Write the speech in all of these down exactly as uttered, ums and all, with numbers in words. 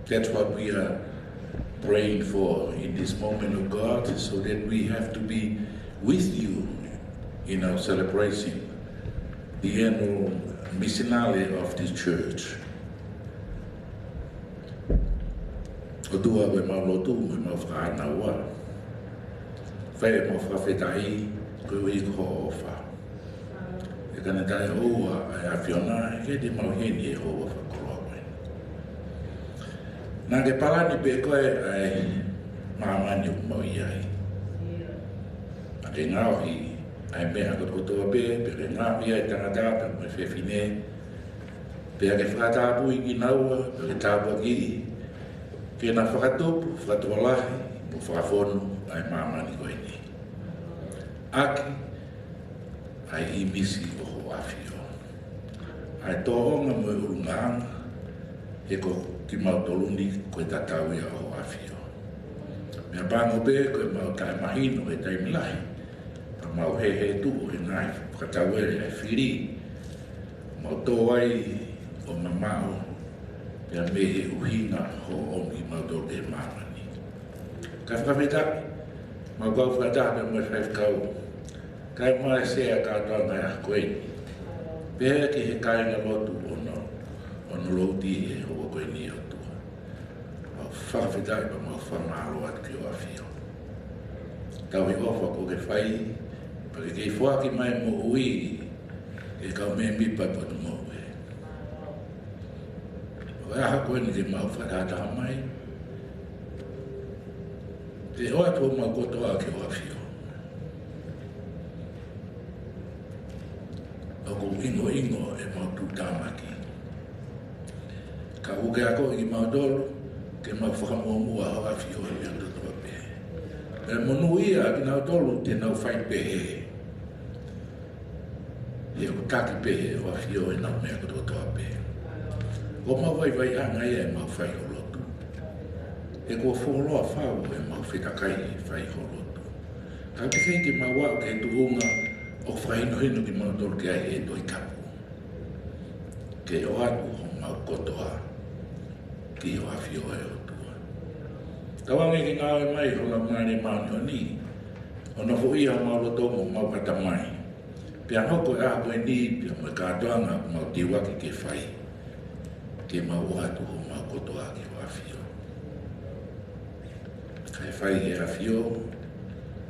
That's what we are praying for in this moment, of God, so that we have to be with you in our celebration, the annual missionary of this church. ʻOtua, ko ʻemau lotu, ko ʻemau fakaʻānaua. Fai ʻemau fakafetaʻi, koeʻuhi ko hoʻo ʻofa. ʻE ka ne taʻeʻoua ʻa e ʻAfiona, ʻikai te mau ʻi heni ʻi he houa fakakoloa ko eni. Naʻa ke palani pē koe ʻa e māmani ʻoku mau ʻi ai. Naʻa ke ngaohi ʻa e meʻa kotokotoa pē, pea ke ngaohi ʻa e tangata pea mo e fefine, pea ke fakatapui kinaua, pea ke tāpuakiʻi, ke na fakatupu, fakatokolahi, mo fakafonu ʻa e māmani ko eni. ʻAki ʻa e ʻīmisi ʻo hoʻo ʻAfio, ʻa e tōʻonga mo e ʻulungaanga, he ko kimautolu ni ko e tatau ia ʻo hoʻo ʻAfio. Meʻapango pē ko ʻemau taʻemahino he taimi lahi, pea mau hēhētuʻu he ngaahi fakatauele ʻa e fili, mau tō ai ʻo mamaʻo, pea mei he ʻuhinga hoʻo ʻomi kimautolu ki he māmani. Ka fakafetaʻi, mau kau fakataha pea mo e faifekau, kae ʻumaʻā e sea kātoanga ʻo e ʻaho ko eni. Pehē ki he kāingalotu ʻoku nau, ʻoku nau lotu ʻi he houa ko eni, ʻOtua. Mau fakafetaʻi pea mau fakamālō atu ki hoʻo ʻAfio. Tauhi ʻofa kuo ke fai, pea ke kei foaki mai moʻui ʻi he kau mēmipa ʻo e potungāue. ʻI he ʻaho ko eni ke mau fakataha mai, ʻe ʻoatu homau kotoa ki hoʻo ʻAfio. ʻOku ʻingoʻingo ʻemau tuʻutāmaki. Ka ʻoku ke akoʻi kimautolu ke mau fakamuʻomuʻa hoʻo ʻAfio he meʻa kotoa pē. Pea monūʻia kinautolu te nau fai pehē. He ʻoku taki pehē hoʻo ʻAfio ʻi heʻenau meʻa kotoa pē. Ko ʻemau vaivaiʻanga ia ʻemau fai hoʻo lotu. He kuo fuoloa fau ʻemau fetakai he fai hoʻo lotu. Ka ʻoku teʻeki ke mau aʻu ki he tuʻunga ʻoku fakahinohino kimautolu ki ai ʻe he Tohi Tapu, ke ʻoatu homau kotoa ki hoʻo ʻAfio, ʻe ʻOtua. Tauange ke ngāue mai ho Laumālie Māʻoniʻoni, ʻo nofoʻia homau loto mo homau ʻatamai. Pea hoko e ʻaho ko eni, pea mo e kātoanga ʻoku mau teuaki ke fai, ke mau ʻoatu homau kotoa ki hoʻo ʻAfio. Kae fai ʻe he ʻAfio,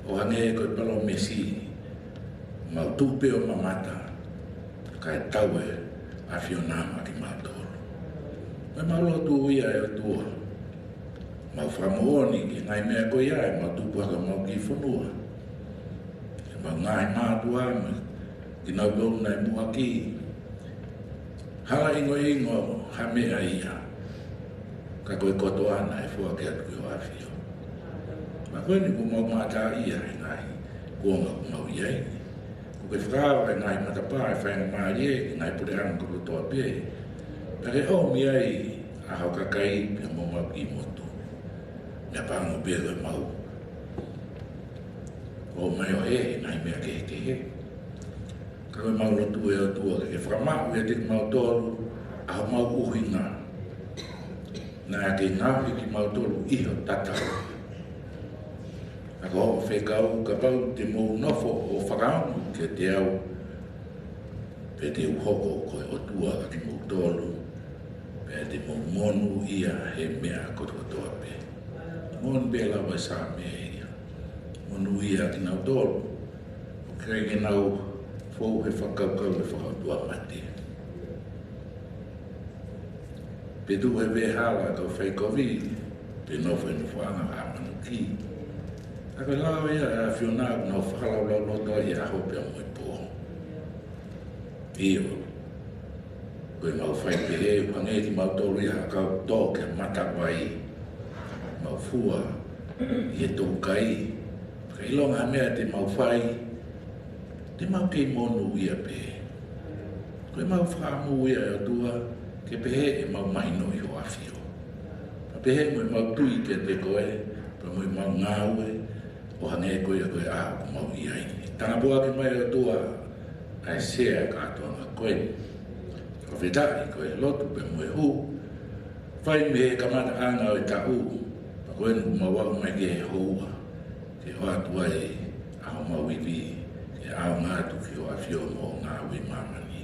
ʻo hangē ko e palōmesi, mau tuʻu pē ʻo mamata, kae tau e ʻAfiona maʻa kimautolu. Ko ʻemau lotu ia, ʻe ʻOtua. Mau fakamoʻoni ki he ngaahi meʻa ko ia ʻemau tupu hake homau kiʻi fonua. ʻEmau ngaahi mātuʻa, mo kinautolu naʻe muʻaki. Hala ingoingo ha meʻa ia, ka ko e kotoa naʻe foaki atu ki hoʻo ʻAfio. Pea ko eni kuo mau mātaaʻi ʻa e ngaahi kuonga ʻoku mau ʻi ai. Kuo ke fakaava e ngaahi matapā ʻo e faingamālie ki he ngaahi puleʻanga kotoa pē. Pea ke ʻomi ai ʻa hoʻo kakai pea mo homau kiʻi motu. Meʻapango pē ko ʻemau ō mai ʻo ʻi he ngaahi meʻa kehekehe. Ka ko ʻemau lotu, ʻe ʻOtua, ke ke fakamaʻu ʻiate kimautolu ʻa homau ʻuhinga. Naʻa ke ngaohi kimautolu ʻi ho tatau. Ka ko hoʻo fekau, kapau te mou nofo ʻo fakaongo kiate au, pea te u hoko ko e ʻOtua kiate kimoutolu, pea te mou monūʻia he meʻa kotokotoa pē. Moʻoni pē lava e Saame ia. Monūʻia kinautolu ʻoku ʻikai ke nau fou he fakakaukau ʻo e fakaʻotuamate. Pe tuʻu he veʻehala ʻa e kau faikovi, pe nofo he nofoʻanga ʻa e manuki. Ka ko e lao ia ʻa e ʻAfiona ʻoku nau fakalaulauloto ai he ʻaho pea mo e pō. ʻIo, ko ʻemau fai pehē, ʻoku hangē kimautolu ia ha kau tō ki he matavai, mau fua ʻi he toukai. Ka ʻilonga ha meʻa te mau fai, te mau kei monūʻia pē. Ko ʻemau fakaʻamu ia, ʻe ʻOtua, ke pehē ʻemau mahino ʻi hoʻo ʻAfio. Pea pehē mo ʻemau tui kiate koe, pea mo ʻemau ngāue, ʻo hangē ko ia ko e ʻaho ʻoku mau ʻi ai. Tangapuaki mai, ʻe ʻOtua, ʻa e sea kātoanga ko eni. Fakafetaʻi ko e lotu pea mo e hū, Fai mei he kamataʻanga ʻo e taʻu, pea ko eni kuo mau aʻu mai ki he houa, ke ʻoatu ai ʻa homau ivi, ke ʻaonga atu ki hoʻo ʻAfio mo hoʻo ngāue ʻi māmani.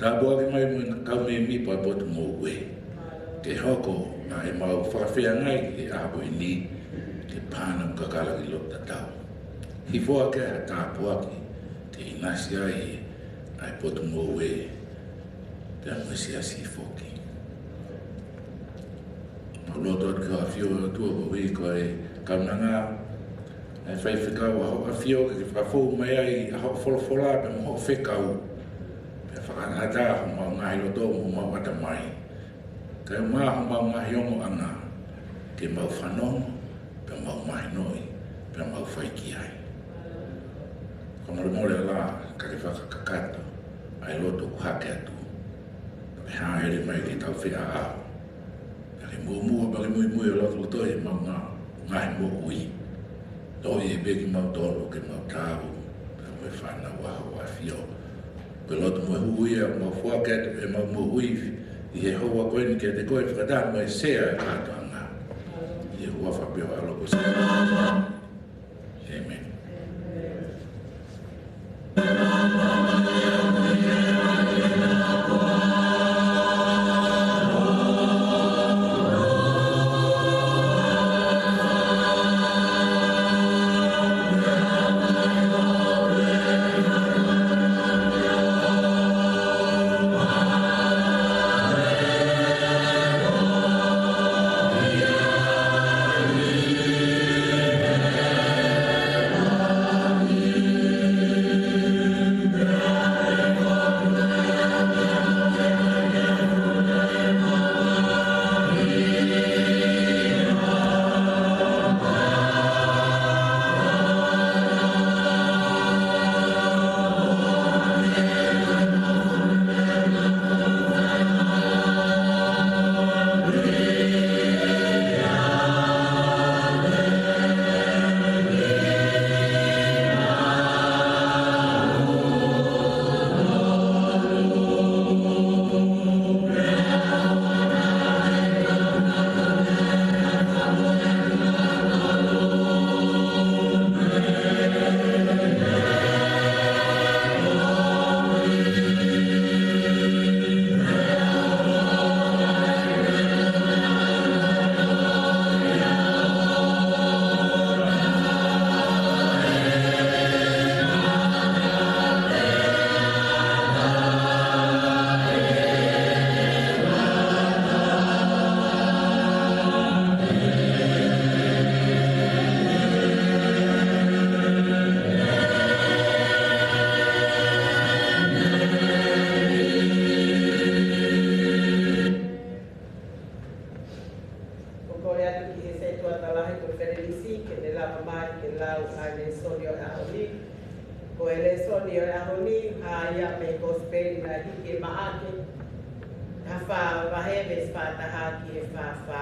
Tāpuaki mai mo e kau mēmipa ʻo e potungāue, ke hoko ʻa ʻemau fakafeangai ki he ʻaho ko eni, ke panau kakala ki loto tatau. Hifo ake ʻa e tāpuaki, ke ʻinasi ai ʻa e potungāue, pea mo e siasi foki. Mau lotu atu ki hoʻo ʻAfio ʻOtua, koeʻuhi ko e kaunanga ʻa e faifekau ʻa hoʻo ʻAfio, ke fakafou mai ai ʻa hoʻo folofola pea mo hoʻo fekau. Pea fakaʻatā homau ngaahi loto mo homau ʻatamai, kae ʻumaʻā homau ngaahi ongoʻanga, ke mau fanongo, pea mau mahinoʻi, pea mau fai ki ai. Fakamolemole ā, ka ke fakakakato ʻa e lotu ʻoku hake atu, pea ke hāʻele mai ke tau feʻao, pea ke muʻomuʻa, pea ke muimui ʻo lotolotoʻi ʻemau ngaahi moʻui. Toʻo ʻi he pē kimautolu ke mau taau pea mo e fānau ʻa hoʻo ʻAfio. Ko e lotu mo e hū ia ʻoku mau foaki atu ʻemau moʻui ʻi he houa ko eni kiate koe, fakataha mo e sea ʻo e kātoanga, ʻi he huafa pē ho ʻAlo ko Sīsū. ʻĒmeni. ʻOku ou kole atu ki he sētuata lahi ko Felenisi, ke ne lava mai ke lau ʻa e lēsoni ʻo e ʻaho ni. Ko e lēsoni ʻo e ʻaho ni, hā ia mei he Kosipeli naʻe hiki ʻe Maʻake, taha fā vahe, veesi fā taha ki he fā fā.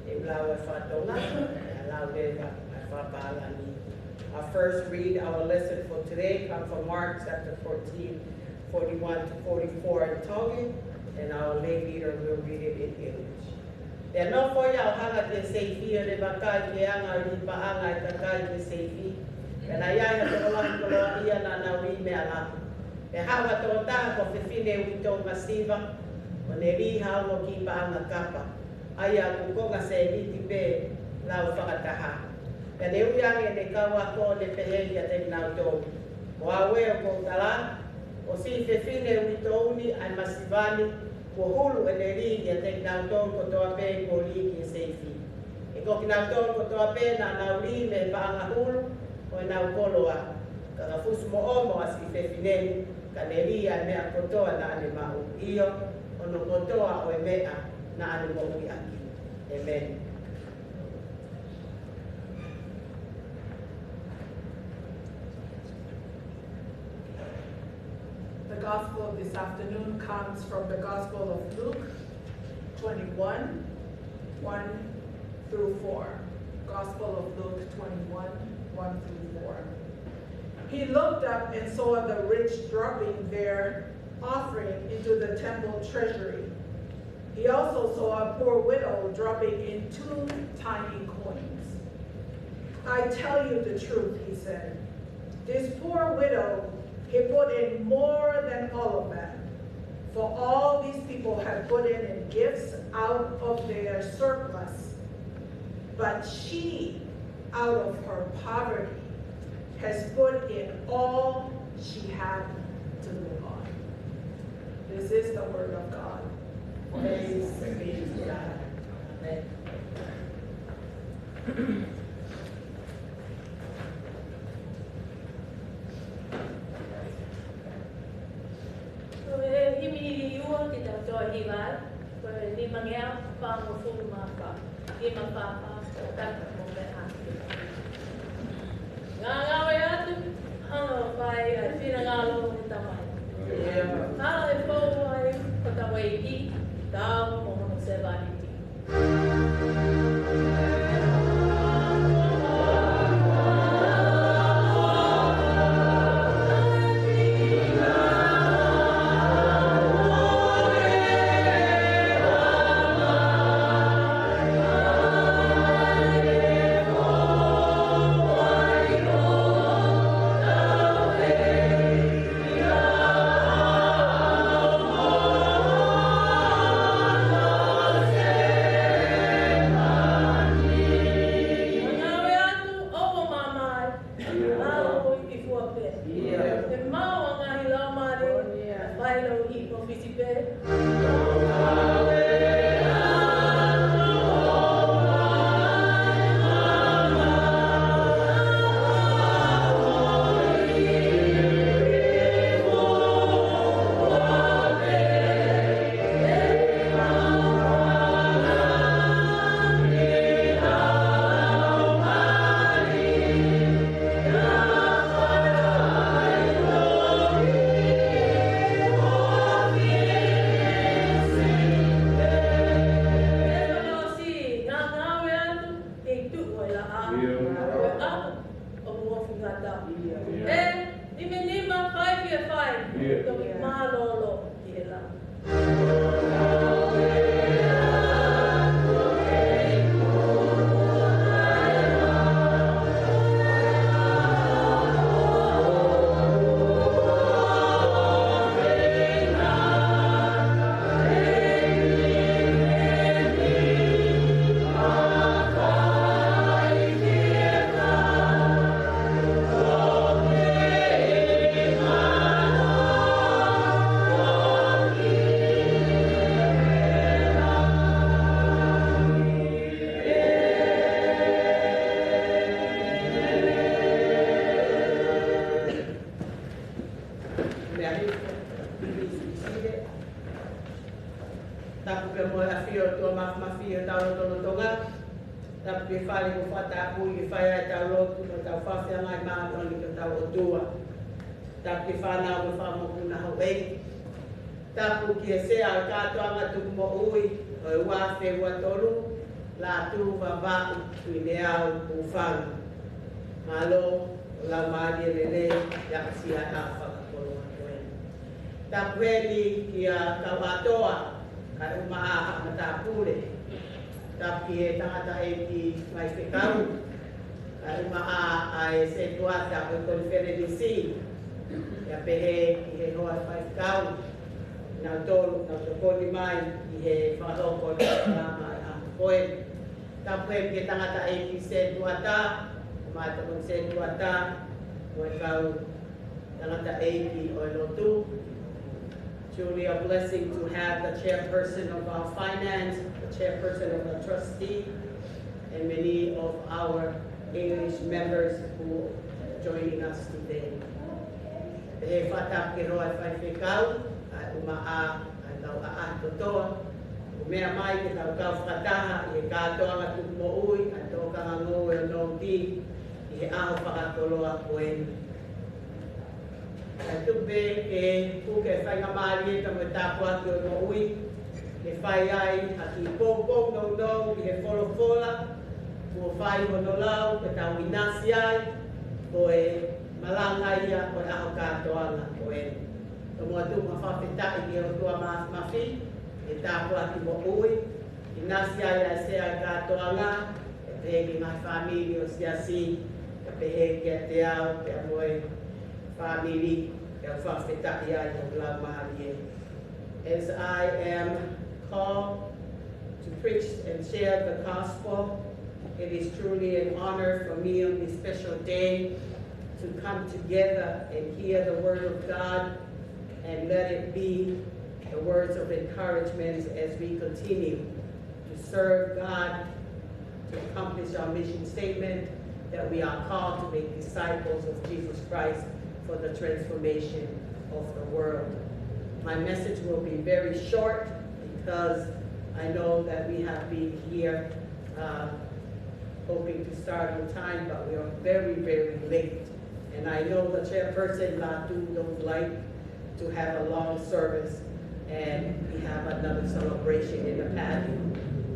ʻE lau ʻa e fakatonga, ʻe lau leva ʻa e fakapālangi. Our first read, our lesson for today, comes from Mark chapter fourteen, forty-one to forty-four in Tongan, and our lay leader will read it in English. Pea nofo ia ʻo hanga ki he seifi ʻo ne vakai ki he anga ʻo e lī paʻanga ʻa e kakai ki he seifi. Pea naʻe ʻi ai ha tokolahi koloaʻia naʻa nau lī meʻa lahi. Pea haʻu ha tokotaha ko e fefine uitou masiva, ʻo ne lī ha ongo kiʻi paʻanga kapa, ʻa ia ʻoku konga sēniti pē lau fakataha. Pea ne ui ange ʻene kau ako ʻo ne pehē kiate kinautolu, Ko au ē ʻoku ou tala atu, ko e siʻi fefine uitou ni ʻa e masiva ni, kuo hulu ʻene lī ʻiate kinautolu kotoa pē kuo lī ki he seifi. He ko kinautolu kotoa pē naʻa nau lī mei he paʻanga hulu ʻo ʻenau koloa, ka ka fusu moʻomo ʻa e siʻi fefine ni, ka ne lī ʻa e meʻa kotoa naʻa ne maʻu, ʻio, hono kotoa ʻo e meʻa naʻa ne moʻui ʻaki. ʻĒmeni. The gospel of this afternoon comes from the Gospel of Luke twenty-one, one through four. Gospel of Luke twenty-one, one through four. He looked up and saw the rich dropping their offering into the temple treasury. He also saw a poor widow dropping in two tiny coins. "I tell you the truth," he said, "this poor widow, he put in more than all of them. For all these people have put in, in gifts out of their surplus. But she, out of her poverty, has put in all she had to live on." This is the word of God. Praise be to God. Amen. Ko e himi ua ke tau toe hiva ai, ko e nimangeau fāngofulu mā fā, nima fā fā, ʻo tata mo me ake. Ngāngāue atu, hanga ʻo fai ʻa e finangalo ʻo e Tamai. Hala e fou ai hotau ʻEiki, taau mo hono sevāniti. Ngāue atu, ʻoua māmā ai, ʻa ʻoku ʻi fua pē. He maʻu ʻa e ngaahi laumālie, ʻa e fai lau ʻi ʻōfisi pē. Kei tuʻu ai la a. ʻIo. Ko e ʻaho ʻoku ofi ngata. ʻIo. ʻE, nima nima fai ki he fai. ʻIo. Toki mālōlō ki he la. Tapu pē mo e ʻafio ʻa e ʻOtua Māfimafi ʻi hotau lotolotonga. Tapu ki he fale kuo fakatapui ke fai ai ʻetau lotu mo ʻetau fafanga ʻi māmani ki hotau ʻOtua. Tapu ki he fānau mo e fanga mokopuna houʻeiki. Tapu ki he sea ʻo e kātoanga tukumoʻui ʻo e ua afe ua tolu, Lātū, Vavaʻu, Tuʻileau, Hūfanga. Mālō, ʻo laumālie lelei, ʻi he aʻusia ʻa e fakakoloa ko eni. Tapu heni kia Kauʻatoa, kae ʻumaʻā haʻa matāpule. Tapu ki he tangataʻeiki faifekau, kae ʻumaʻā ʻa e sētuata ʻo e konifelenisi. Pea pehē ki he hoa faifekau, nautolu, nau tokoni mai ʻi he fakahoko ʻo e polokalama ʻi he ʻaho ko eni. Tapu heni ki he tangataʻeiki sētuata, mo e tokoni sētuata, mo e kau tangataʻeiki ʻo e lotu. Truly a blessing to have the chairperson of our finance, the chairperson of our trustee, and many of our English members who are joining us today. Pehē fakatapu ki he hoa faifekau, kae ʻumaʻā ʻa e kau ʻaʻahi kotoa. Kuo meʻa mai ke tau kau fakataha ʻi he kātoanga tukumoʻui ʻa e tokanga ngoue ʻo Nouti ʻi he ʻaho fakakoloa ko eni. Kae tuku pē ke puke faingamālie pea mo e tāpuaki ʻo e moʻui, ke fai ai ha kiʻi poupou nounou ʻi he folofola kuo fai hono lau, ke tau ʻinasi ai, ko e malanga ia ʻo e ʻaho kātoanga ko eni. Tomuʻa tuku ha fakafetaʻi ki he ʻOtua Māfimafi, Ke tāpuaki moʻui, ʻinasi ai ʻa e sea kātoanga, ʻe pehē ki he ngaahi fāmili ʻo e siasi, ʻe pehē kiate au, pea mo e fāmili, ʻe fakafetaʻi ai hoku laumālie. As I am called to preach and share the gospel, it is truly an honor for me on this special day to come together and hear the word of God and let it be the words of encouragement as we continue to serve God, to accomplish our mission statement that we are called to make disciples of Jesus Christ for the transformation of the world. My message will be very short because I know that we have been here, uh, hoping to start on time, but we are very, very late. And I know the chairperson, Latu, don't like to have a long service, and we have another celebration in the patio.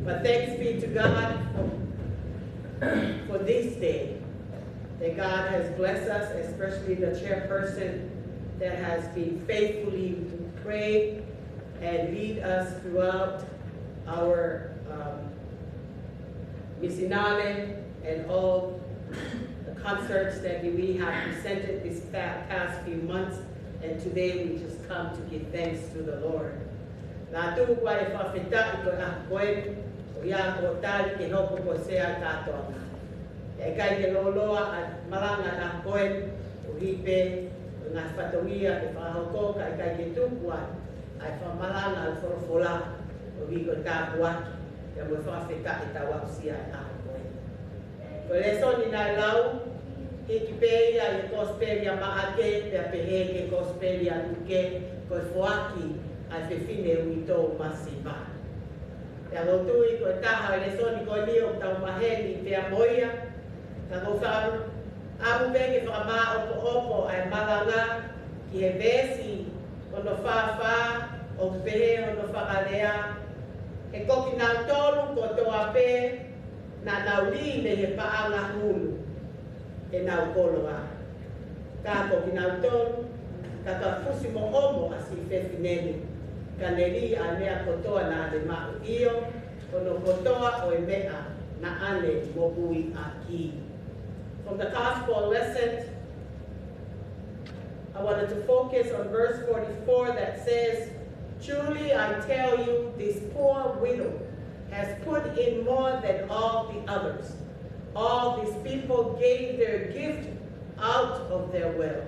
But thanks be to God for, for this day, that God has blessed us, especially the chairperson that has been faithfully to pray and lead us throughout our, um, misinale and all the concerts that we have presented this pa-, past few months, and today we just come to give thanks to the Lord. Latu, ʻoku ou fakafetaʻi ko e ʻaho ko eni, ʻoku ou tali ke hoko ko e sea kātoanga. ʻE ʻikai ke lōloa ʻa e malanga ʻo e ʻaho ko eni, ʻo hangē pē ko e ngaahi fatongia ke fakahoko, ka ʻe ʻikai ke tuku ai ʻa e fakamalanga ʻo e folofola, ʻo hangē ko e tāpuaki, pea mo e fakafetaʻi ʻetau aʻusia ʻa e ʻaho ko eni. Ko e lēsoni naʻe lau, hiki pē ia ʻi he Kosipeli ʻa Maʻake, pea pehē ki he Kosipeli ʻa Luke, ko e foaki ʻa e fefine uitou masiva. Pea ʻoku ou tui ko e taha ʻo e lēsoni ko eni ʻoku tau maheni pea mo ia, ka ʻoku ou fakaʻamu pē ke fakamāʻopoʻopo ʻa e malanga ki he veesi hono fā fā, ʻoku pehē hono fakalea: He ko kinautolu kotoa pē naʻa nau lī mei he paʻanga hulu, ʻe nau koloa. Ka ko kinautolu, ka ka fusi mo ʻomo ʻa siʻi fefine ni, ka ne lī ʻa e meʻa kotoa naʻa ne maʻu, ʻio, ko hono kotoa ʻo e meʻa naʻa ne moʻui ʻaki. From the gospel lesson, I wanted to focus on verse forty-four that says, "Truly I tell you, this poor widow has put in more than all the others. All these people gave their gift out of their wealth,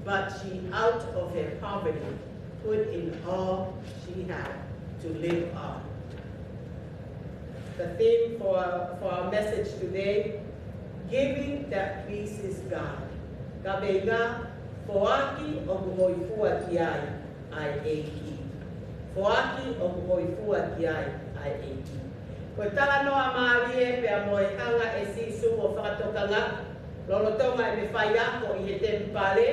but she out of her poverty put in all she had to live on." The theme for, for our message today, giving that pleases God. Kaveinga, foaki ʻoku hōifua ki ai ʻa e ʻEiki. Foaki ʻoku hōifua ki ai ʻa e ʻEiki. Ko e talanoa mālie pea mo e hanga ʻe Sīsū ʻo fakatokanga lolotonga ʻene faiako ʻi he temipale.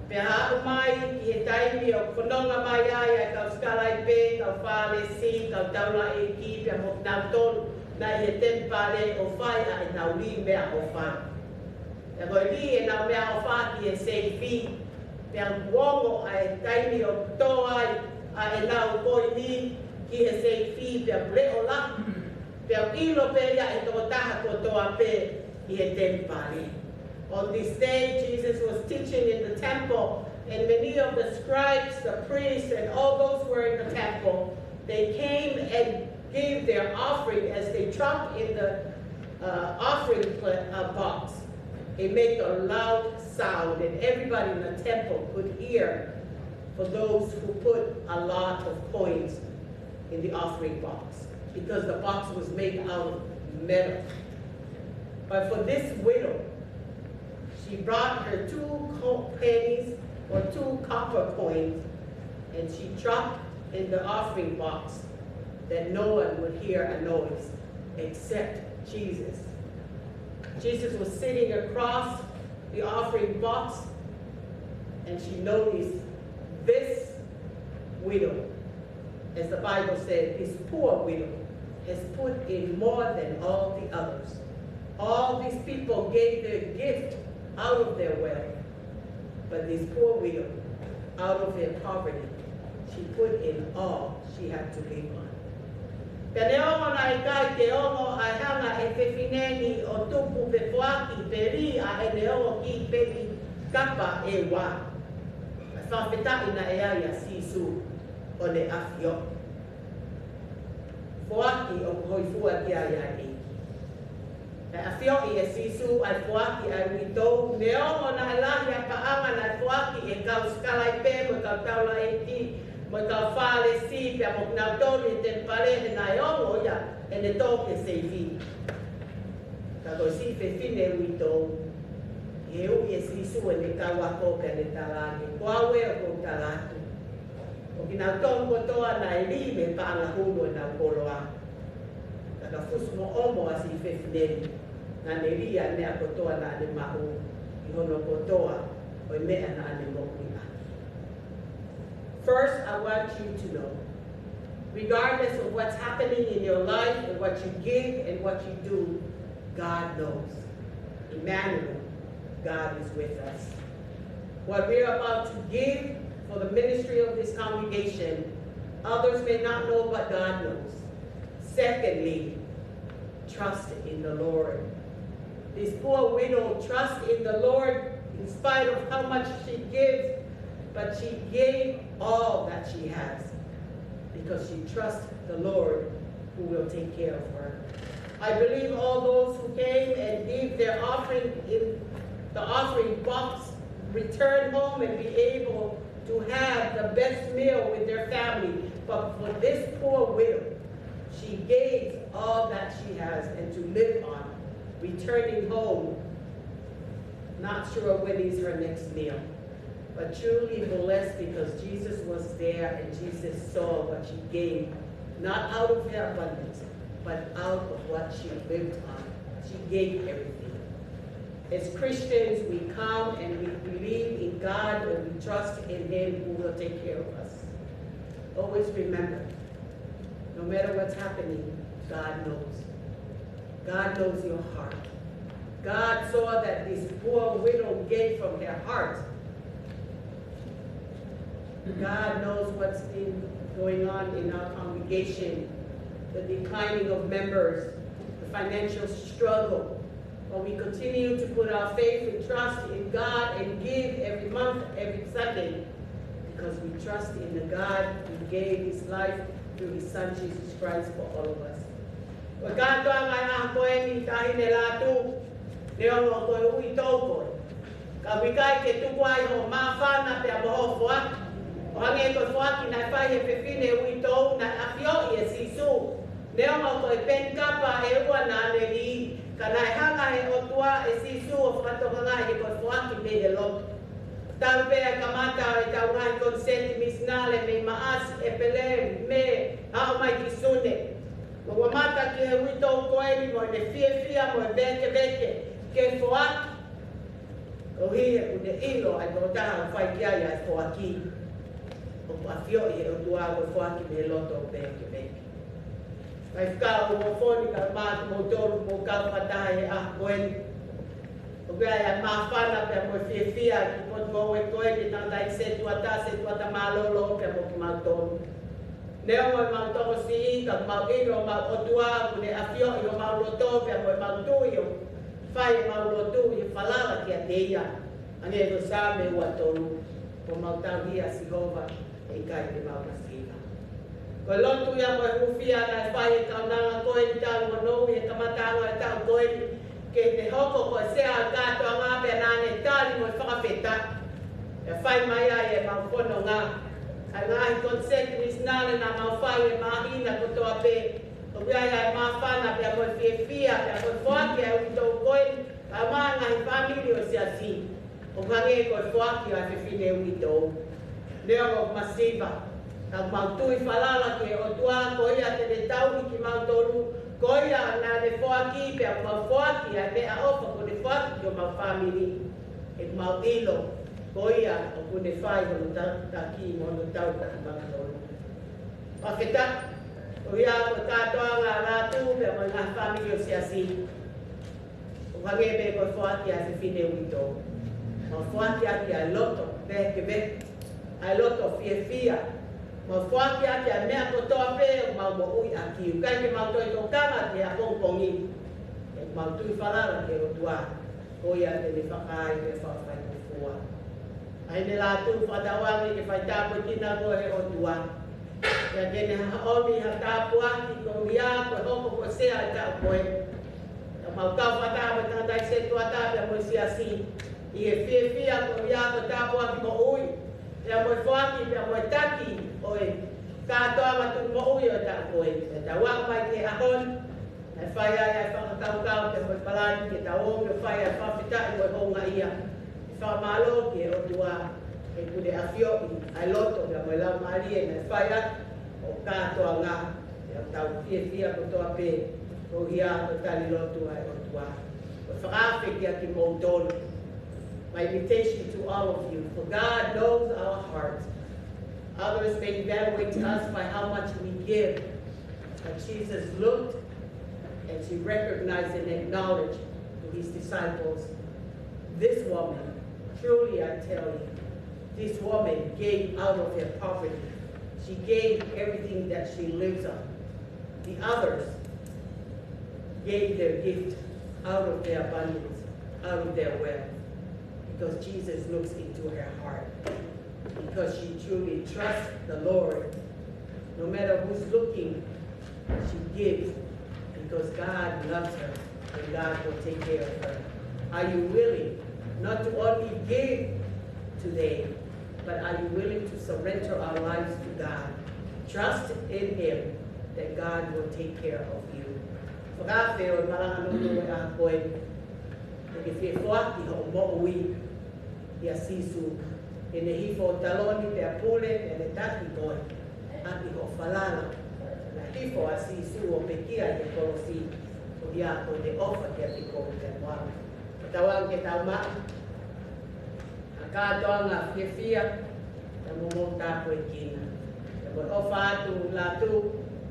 Pea aʻu mai ki he taimi ʻoku fononga mai ai ʻa e kau sikalaipe, kau Fālesi, kau taulaʻeiki, pea mo kinautolu naʻe ʻi he temipale ʻo fai ʻa ʻenau lī meʻaʻofa. Pea ko e lī ʻenau meʻaʻofa ki he seifi. Pea kuo ongo ʻa e taimi ʻoku tō ai ʻa ʻenau koini ki he seifi, pea leʻo lahi. Pea ʻilo pē ia ʻe he tokotaha kotoa pē ʻi he temipale. On this day, Jesus was teaching in the temple, and many of the scribes, the priests, and all those who were in the temple, they came and gave their offering as they dropped in the, uh, offering pla-, uh, box. It made a loud sound, and everybody in the temple could hear for those who put a lot of coins in the offering box, because the box was made out of metal. But for this widow, she brought her two co-, pennies or two copper coins, and she dropped in the offering box that no one would hear a noise except Jesus. Jesus was sitting across the offering box, and she noticed this widow. As the Bible said, this poor widow has put in more than all the others. All these people gave their gift out of their wealth, but this poor widow, out of her poverty, she put in all she had to live on. Pea neongo naʻe ʻikai ke ongo ʻa e hanga ʻe he fefine ni ʻo tuku pe foaki pe lī ʻa ʻene ongo kiʻi peni kapa ʻe ua, ʻa e fakafetaʻi naʻe ʻi ai ʻa Sīsū ʻo ne ʻafioʻi. Foaki ʻoku hōifua ki ai ʻa e ʻEiki. Naʻe ʻafioʻi ʻe Sīsū ʻa e foaki ʻa e uitou, neongo naʻe lahi ʻa e paʻanga naʻe foaki ʻe he kau sikalaipe mo e kau taulaʻeiki mo e kau Fālesi pea mo kinautolu ʻi he temipale, he naʻe ongo ia ʻene tō ki he seifi. Ka ko e siʻi fefine uitou, ʻi he ui ʻe Sīsū ʻene kau ako pea ne tala ange, ko au ē ʻoku ou tala atu, ko kinautolu kotoa naʻe lī mei he paʻanga hulu ʻenau koloa, ka ka fusi mo ʻomo ʻa e siʻi fefine ni, naʻa ne lī ʻa e meʻa kotoa naʻa ne maʻu, ʻi hono kotoa ʻo e meʻa naʻa ne moʻui ʻaki. First, I want you to know, regardless of what's happening in your life and what you give and what you do, God knows. Emmanuel, God is with us. What we are about to give for the ministry of this congregation, others may not know, but God knows. Secondly, trust in the Lord. This poor widow trusts in the Lord in spite of how much she gives, but she gave all that she has because she trusts the Lord who will take care of her. I believe all those who came and give their offering in the offering box return home and be able to have the best meal with their family. But for this poor widow, she gave all that she has and to live on, returning home, not sure when is her next meal, but truly blessed because Jesus was there and Jesus saw what she gave, not out of her abundance, but out of what she lived on. She gave everything. As Christians, we come and we believe in God and we trust in Him who will take care of us. Always remember, no matter what's happening, God knows. God knows your heart. God saw that this poor widow gave from her heart. God knows what's been going on in our congregation, the declining of members, the financial struggle. But we continue to put our faith and trust in God and give every month, every Sunday, because we trust in the God who gave His life through His Son Jesus Christ for all of us. Ko e kātoanga ʻo e ʻaho ko eni, taʻahine Lātū, neongo ko e uitou koe, ka ʻoku ʻikai ke tuku ai hoʻo māfana pea mo hoʻo foaki. ʻO hangē ko e foaki naʻe fai ʻe he fefine uitou, naʻe ʻafioʻi ʻe Sīsū, neongo ko e peni kapa ʻe ua naʻa ne lī, ka naʻe hanga ʻe he ʻOtua, ʻe Sīsū, ʻo fakatokangaʻi ko e foaki mei he loto. Talu pē ʻa e kamata ʻo ʻetau ngaahi koniseti misinale mei Maʻasi, ʻEpeleli, Mē, aʻu mai ki Sune, ʻo mamata ki he uitou ko eni mo ʻene fiefia mo e vēkeveke ke foaki. Koeʻuhi he ʻoku ne ʻilo ʻa e tokotaha ʻoku fai ki ai ʻa e foaki, ʻoku ʻafioʻi ʻe he ʻOtua ko e foaki mei he loto ʻoku vēkeveke. Faifekau, ʻoku ou fakamoʻoni kae ʻumaʻā kimoutolu kuo mou kau fakataha he ʻaho ko eni. ʻOku ʻi ai ʻa e māfana pea mo e fiefia ki he potungāue ko eni, tangataʻeiki sētuata, sētuata mālōlō pea mo kimautolu. Neongo ʻemau tokosiʻi, ka ʻoku mau ʻilo ʻemau ʻOtua ʻoku ne ʻafioʻi homau loto pea mo ʻemau tui ʻo fai ʻemau lotu ʻi he falala kiate ia. Hangē ko e Saame ua tolu, ko ʻemau tauhi ʻa Sihova, ʻe ʻikai te mau masiva. Ko e lotu ia mo e hūfia naʻe fai ʻe he kaunanga ko eni talu hono ui he kamataʻanga ʻo e taʻu ko eni ke ne hoko ko e sea ʻo e kātoanga, pea naʻa ne tali mo e fakafetaʻi. Pea fai mai ai ʻemau fononga. ʻA e ngaahi koniseti misinale naʻa mau fai he māhina kotoa pē, ʻoku ʻi ai ʻa e māfana pea mo e fiefia pea mo e foaki ʻa e uitou ko eni, kae ʻumaʻā e ngaahi fāmili ʻo e siasi, ʻo hangē ko e foaki ʻa e fefine uitou. Neongo ʻoku masiva, ka ʻoku mau tui falala ki he ʻOtua, ko ia te ne tauhi kimautolu, ko ia naʻa ne foaki, pea ʻoku mau foaki ʻa e meʻaʻofa kuo ne foaki ki homau fāmili. He ʻoku mau ʻilo, ko ia ʻoku ne fai hono ta-, taki mo hono tauhi kimautolu. Fakafetaʻi, ko ia ko e kātoanga ʻa Lātū pea mo e ngaahi fāmili ʻo e siasi. ʻO hangē pē ko e foaki ʻa e fefine uitou. Mau foaki ʻaki ʻa e loto vēkeveke, ʻa e loto fiefia, Mau foaki ʻaki ʻa e meʻa kotoa pē ʻoku mau moʻui ʻaki. ʻOku ʻikai ke mau toe tokanga ki he ʻapongipongi. ʻOku mau tui falala ki he ʻOtua. Ko ia te ne fakaai pea fakafaingofua. ʻA ia ne lātū fakatauange ke faitāpuekina koe ʻe he ʻOtua. Pea ke ne haʻomi ha tāpuaki koeʻuhi ko e hoko ko e sea ʻo e taʻu ko ē. Pea mau kau fakataha mo e tangataʻeiki sētuata pea mo e siasi ʻi he fiefia koeʻuhi ko e tāpuaki moʻui. Pea mo e foaki, pea mo e taki ʻo e kātoanga tuʻumoʻui ʻo e taʻu ko ē. Pea tau aʻu mai ki he ʻaho ni, naʻe fai ai ʻa e fakakaukau pea mo e palani ke tau ō ʻo fai ʻa e fakafetaʻi mo e houngaʻia. ʻI he fakamālō ki he ʻOtua, he kuo ne ʻafioʻi ʻa e loto pea mo e laumālie naʻe fai ʻaki ʻo kātoanga, pea tau fiefia kotoa pē koeʻuhi ko e tali lotu ʻa e ʻOtua. Ko e fakaafe kia kimoutolu. My invitation to all of you, for God knows our hearts. Others may evaluate us by how much we give. But Jesus looked and she recognized and acknowledged to his disciples, "This woman, truly I tell you, this woman gave out of her poverty. She gave everything that she lives on." The others gave their gift out of their abundance, out of their wealth, because Jesus looks into her heart. Because she truly trusts the Lord. No matter who's looking, she gives because God loves her and God will take care of her. Are you willing not to only give today, but are you willing to surrender our lives to God? Trust in Him that God will take care of you. Fakaafe ʻo e malanga nounou ʻo e ʻaho ko ē. Ke ke fie foaki hoʻo moʻui kia Sīsū. Ke ne hifo ʻo taloni pea pule, pea ne taki koe ʻaki hoʻo falala. Naʻe hifo ʻa Sīsū ʻo pekia ʻi he kolosi, koeʻuhi ko ʻene ʻofa kiate koe pea mo au. Ke tau aʻu ke tau maʻu ʻa e kātoanga fiefia, pea mo e tāpuekina. Pea mo e ʻofa atu lātū,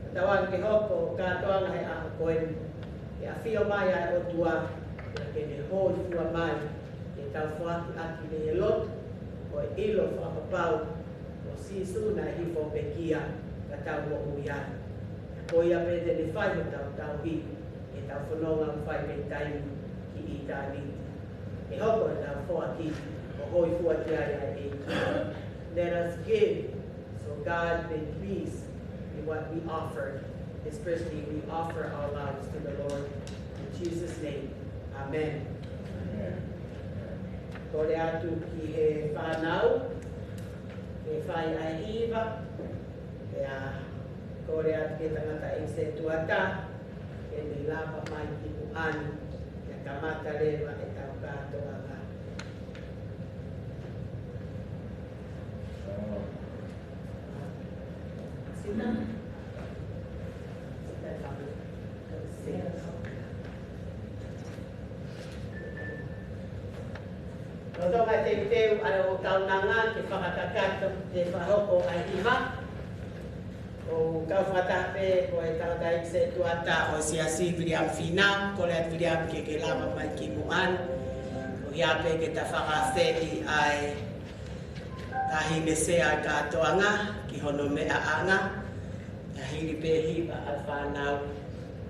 ke tau aʻu ke hoko ʻa e kātoanga he ʻaho ko eni. Ke ʻafio mai ʻa e ʻOtua, pea ke ne hōifua mai ke tau foaki ʻaki mei he lotu, ko e ʻilo fakapapau ko Sīsū naʻe hifo ʻo pekia ka tau moʻui ai. Ko ia pē te ne fai hotau tauhi, ʻi heʻetau fononga ʻoku fai mei taimi ki ʻitāniti. Ke hoko ʻetau foaki ʻo hōifua ki ai ʻa e ʻEiki. Let us give so God may please in what we offer, especially we offer our lives to the Lord. In Jesus' name, amen. Kole atu ki he fānau ke fai ʻa e hiva, pea kole atu ki he tangataʻeiki sētuata ke ne lava mai ki muʻa ni, ke kamata leva ʻetau kātoanga. Sina. Lolotonga e teuteu ʻa e ʻOtua, ʻoku tau hanga ke fakakakato, ke fakahoko ʻa e hiva. ʻOku kau fakataha pē ko e tangataʻeiki sētuata ʻo e Siasi, Viliami Fīnau. Kole atu Viliami ke ke lava mai ki muʻa ni. Koeʻuhi pē ke ta fakaafeʻi ʻa e taʻahine sea ʻa e kātoanga ki hono meʻaʻanga. Pea hili pē hiva ʻa e fānau,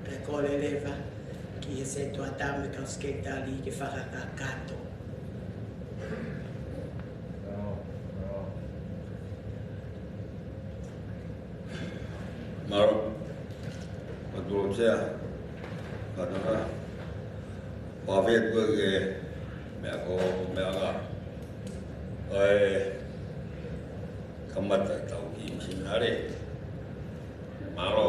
pea kole leva ki he sētuata mo e kau sekelitali ke fakakakato. Mālō. Mālō Sea. Kātoanga. Fakafetaʻi ki he meʻa ko e meʻaʻanga. ʻOku kamata ʻetau kiʻi misinale. Mālō.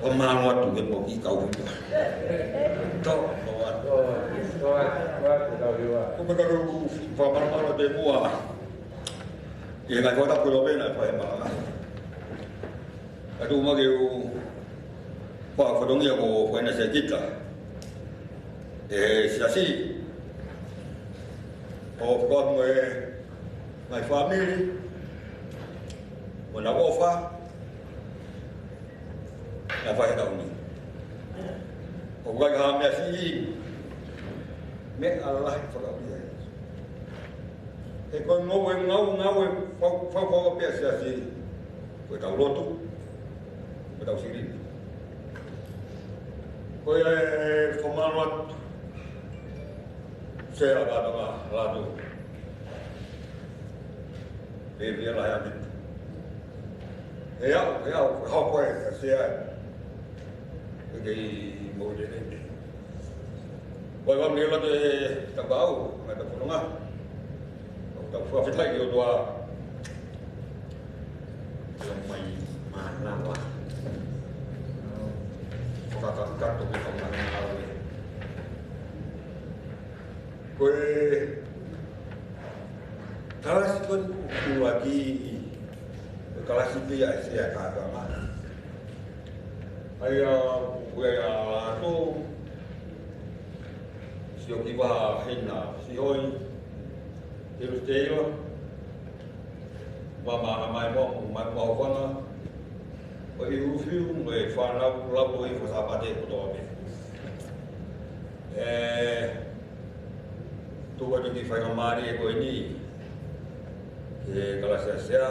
Fakamālō atu he poki kau hiva. Tō, tō atu. Ko me ka u fakamālō atu e mua. ʻI he ngaahi fakatapu ko e lōvena e fai malanga. Ka tuʻu mai ke u fakafatongia ko Faina Sekita. E siasi. ʻO fakamoe ngaahi fāmili. Mo na ofa. Na fai he taʻu ni. ʻOku ʻikai ha meʻa siʻi. Meʻa lahi fakaʻulia. He ko e ngāue, ngāue, ngāue, fau, fau, fau pē ʻa e siasi. Ko e tau lotu. Ko e tau siri. Ko e, e, fakamālō atu. Sea ka toka, lātu. Pea pea lahi ʻaupito. He ʻaho, he ʻaho, he ʻaho ko ē, ka sea. Ke kei mo te ne. Ko e ʻaho ni la te tau kau, ngaahi tau fononga. Tau fakafetaʻi ki he ʻOtua. Tau mai mānava. Fakakakato ki he tau mānava. Ko e kalasi ko eni ʻuluaki, ko e kalasi pē ia ʻa e sea kātoanga. ʻA ia, ko ia ʻa Lātū, Siokiva Hena, Sihoi, Hirusteila, Mama Mai Mo, Mai Mo Hofanga, ko e ʻUlufiu, mo e fānau, lau ko e fo Sāpate kotoa pē. ʻE, tuku atu ki he faingamālie ko eni, ki he kalasi ʻa e sea.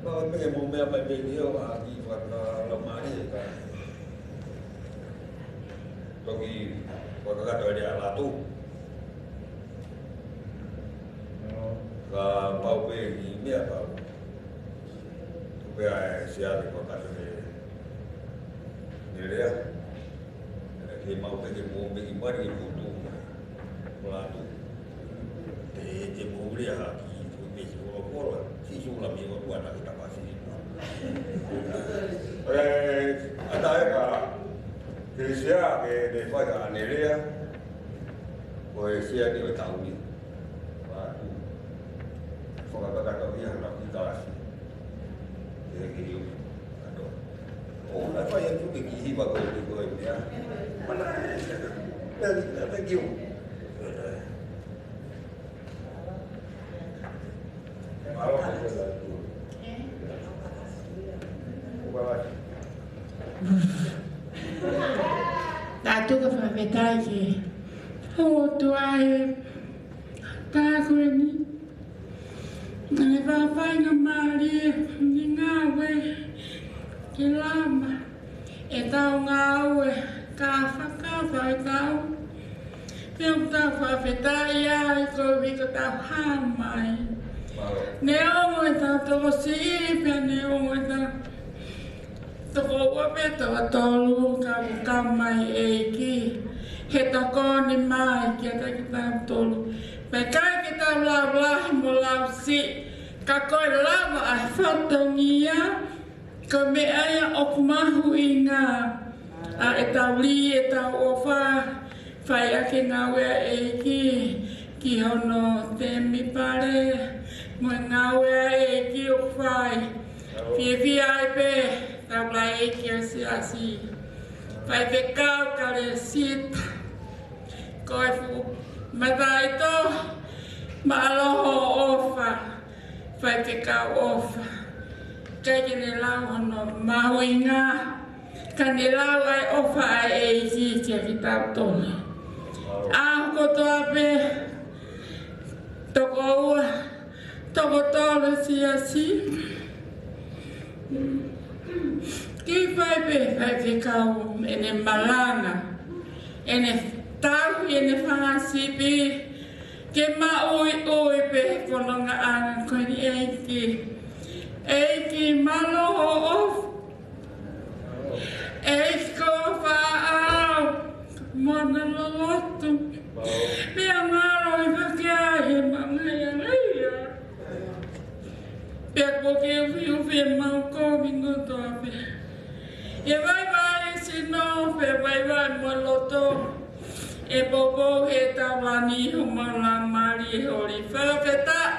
Pea ʻoku ʻikai ke mou meʻa mai pē ki he ʻaho ni fakalaumālie ka toki fakakakato ʻa Lātū. Kapau pē ʻi he meʻa pau. Tuku pē ʻa e sea ke fakakakato ʻe Nelea. Ke mau pē ke mou pē ki mari ke mou tū mai. Ko Lātū. Te, te mou lea ha ki, ko e pē si olo olo. Si sula mi o tua na ki tapasi. ʻE, ʻa tae ka, ke sea ke, ke fai ka Nelea. Ko e sea ni ʻo e taʻu ni. Lātū. Fakakakato ia na ki kalasi. Ke, ke iu. ʻO, na fai atu ke kiʻi hiva ko e, ko e meʻa. Mana, na, na, thank you. Mālō, mālō. Lātū ka fakafetaʻi ki he ʻOtua he taʻu ko eni. Naʻe faingamālie ʻene ngāue ke lava ʻetau ngāue ka fakafa ʻetau. Pea ʻoku tau fakafetaʻi ai koeʻuhi ko ʻetau hā mai. Neongo ʻetau tokosiʻi pea neongo ʻetau toko ua pe toko tolu ka ʻoku kau mai ʻEiki he tokoni mai kiate kitautolu. Pea ʻikai ke tau lau lahi mo lau siʻi, ka ko e lava ʻa e fatongia, ko e meʻa ia ʻoku mahuʻinga ʻa ʻetau lī, ʻetau ʻofa, fai ʻaki e ngāue ʻa e ʻEiki ki hono temipale, mo e ngāue ʻa e ʻEiki ʻoku fai. Fiefia ai pē tau laʻeiki ʻo e siasi. Faifekau Kalesita. Ko e fuʻu mataʻitohi, mālō hoʻo ʻofa. Faifekau ʻofa. ʻIkai ke ne lau hono mahuʻinga. Ka ne lau ʻa e ʻofa ʻa e ʻEiki kiate kitautolu. ʻAho kotoa pē, toko ua, toko tolu siasi. Kiʻi fai pē, faifekau, ʻene malanga. ʻEne tauhi ʻene fanga sipi. Ke maʻuiʻui pē he fonongaʻanga ko eni ʻEiki. ʻEiki mālō hoʻo ʻofa. ʻEiki ko e faʻa ʻao mo hono loloto. Pea mālō e fakeahi he maʻu ngaahi ʻaho ia. Pea kuo ke ufiufi e mau kovi kotoa pē. Ke vaivai sino, pea vaivai mo loto. ʻE poupou he tavani homau laumālie holi. Fakafetaʻi.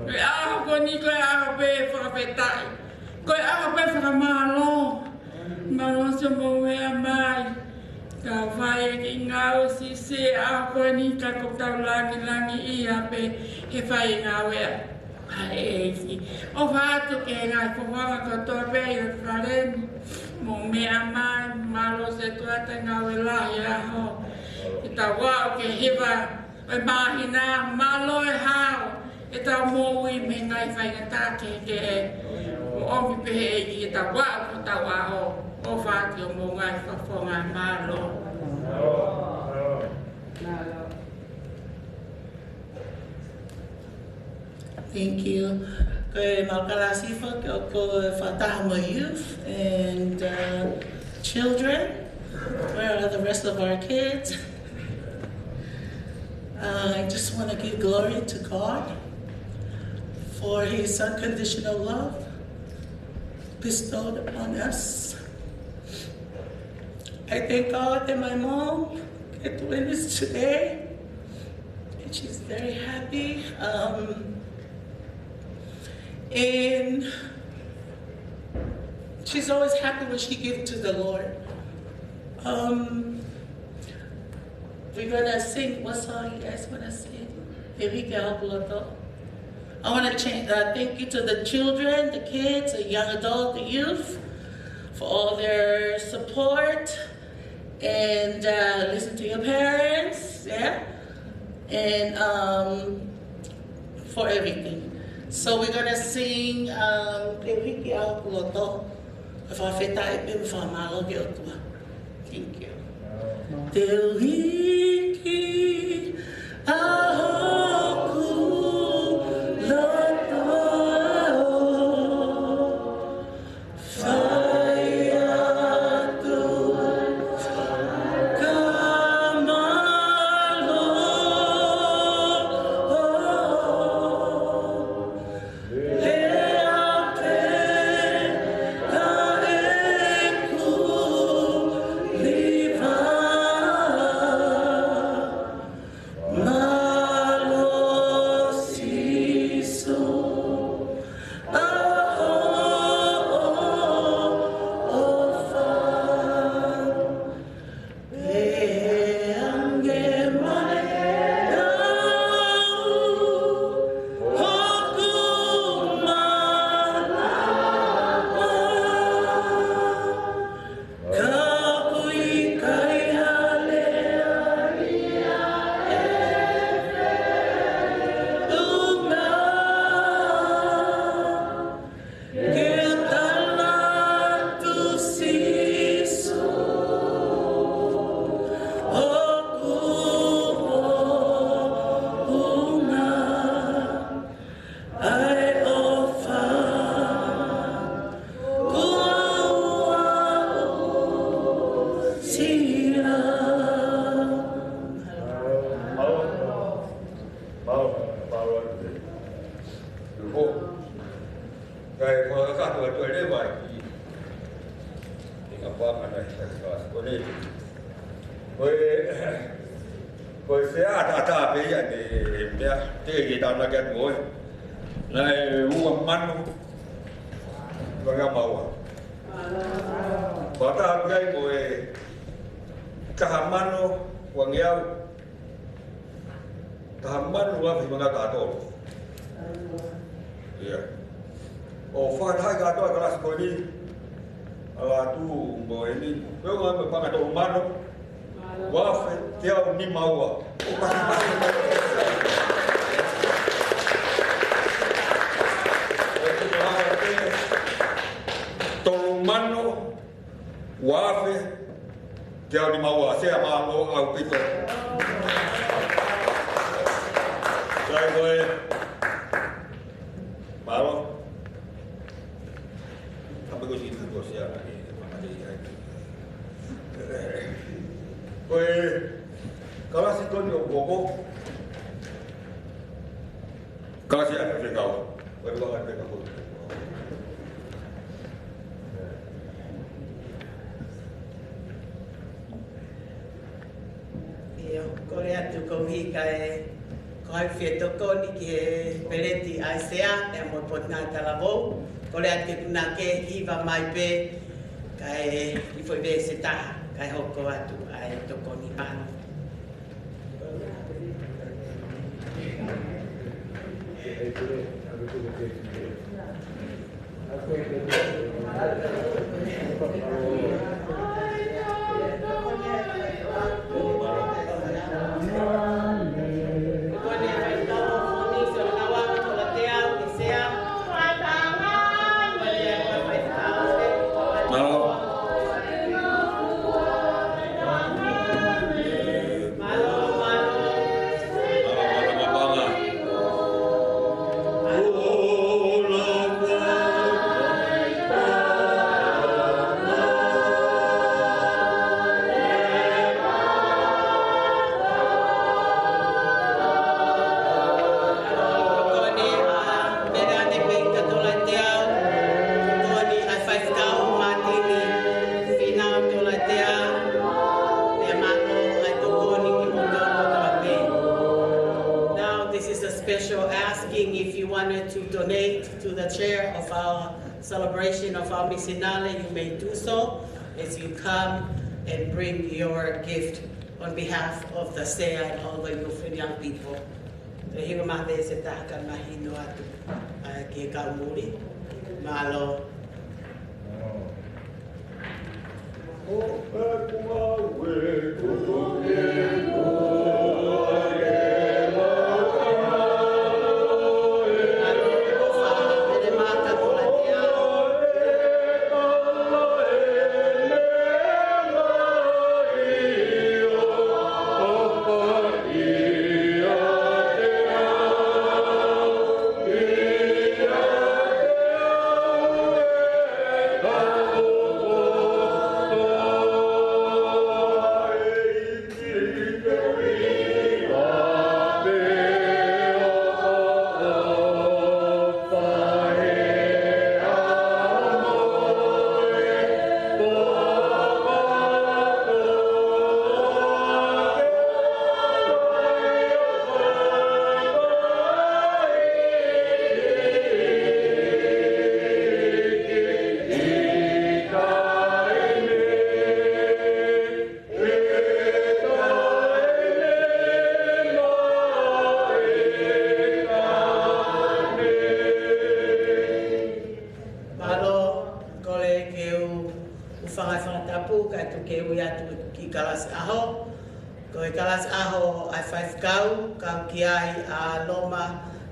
Ko e ʻaho ko eni ko e ʻaho pē fakafetaʻi. Ko e ʻaho pē fakamālō. Mālō siʻo mou meʻa mai. Ka fai e kiʻi ngāue siʻisiʻi ʻaho ko eni ka ko ʻetau langilangiʻia pē he fai e ngāue ʻa e ʻEiki. ʻOfa atu ki he ngaahi fofonga kotoa pē ʻi he fale ni. Mou meʻa mai, mālō siʻo tuʻa he ngāue lahi ʻaho. Ke tau aʻu ki he hiva ʻo e māhina, mālō e hao ʻetau moʻui mei he ngaahi faingataʻa kehekehe. ʻOmi pē ʻe he ʻEiki ke tau aʻu ki hotau ʻaho. ʻOfa atu ki homou ngaahi fofonga, mālō. Thank you. Ko e mau kalasi foki ʻoku fakataha mo e youth and, uh, children. Where are the rest of our kids? Uh, I just want to give glory to God for his unconditional love bestowed upon us. I thank God that my mom can witness today. And she's very happy. Um, and she's always happy when she gives to the Lord. Um, we're gonna sing. What song you guys wanna sing? Te u hiki au ki loto. I wanna change, uh, thank you to the children, the kids, the young adult, the youth, for all their support. And, uh, listen to your parents, yeah? And, um, for everything. So we're gonna sing, um, Te u hiki au ki loto. Ka fakafetaʻi pē mo fakamālō ki he ʻOtua. Thank you. Te u hiki au ki loto. Fai atu ka mālō. Lea pē ʻa ʻeku hiva. Mālō Sīsū, ʻa hoʻo ʻofa. Pea ange mai au hoku malanga. Ka ʻoku ʻikai ha lea ia ʻe feʻunga ke u tala atu Sīsū, ʻoku hounga ʻa e ʻofa kuo aʻusia. Kae fakakakato atu e leva ʻi he ngaahi pāpana ʻi he kalasi ko eni. Ko e, ko e sea ʻataʻatā pē ia ʻi he meʻa te ke tānaki atu ʻoe. Naʻe ua mano, ua ngeau mā ua. Fakataha pē ai mo e taha mano, ua ngeau, taha mano ua afe hiva ngeau taha tolu. ʻIo. ʻO fakatahaʻi kātoa e kalasi ko eni, ʻalu atu mo eni, pea ʻoku ngali mo e paʻanga tolu mano, ua afe teau nima ua. ʻO pasi pasi. Tolu mano, ua afe teau nima ua, sea mālō ʻaupito. Sai ko e. Mālō. Ka pe ko si ko sea na ke, ko e kalasi ko eni ʻoku koko. Kalasi ʻa e fekau. Ko e fekau ʻa e fekau. Kole atu koeʻuhi kae ko au ʻe fie tokoni ki he peleti ʻa e Sea, pea mo e potungāue talavou. Kole atu ke punake hiva mai pē, kae ʻi foʻi veesi ʻe taha, kae hoko atu ʻa e tokoni pano. Now, this is a special asking. If you wanted to donate to the chair of our celebration of our misinale, you may do so as you come and bring your gift on behalf of the Sea and all the youth and young people. Te hiva mai veesi ʻe taha kae mahino atu, ʻa, ki he kau muli. Mālō. Mālō, kole ke u hūfanga he fakatapu, kae tuku ke u ui atu ki he kalasi ʻaho. Ko e kalasi ʻaho ʻa e faifekau, kau ki ai ʻa Loma,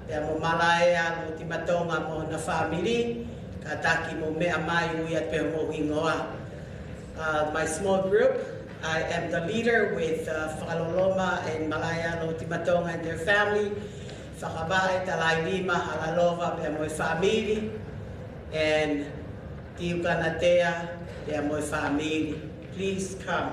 pea mo Malaea Lotimatonga mo hona fāmili, kātaki mou meʻa mai ui atu pē homou hingoa. Uh, my small group, I am the leader with, uh, Fakaloloma and Malaea Lotimatonga and their family. Fakavaʻe, Talailima, Halalova, pea mo e fāmili. And Tiukanatea, pea mo e fāmili. Please come.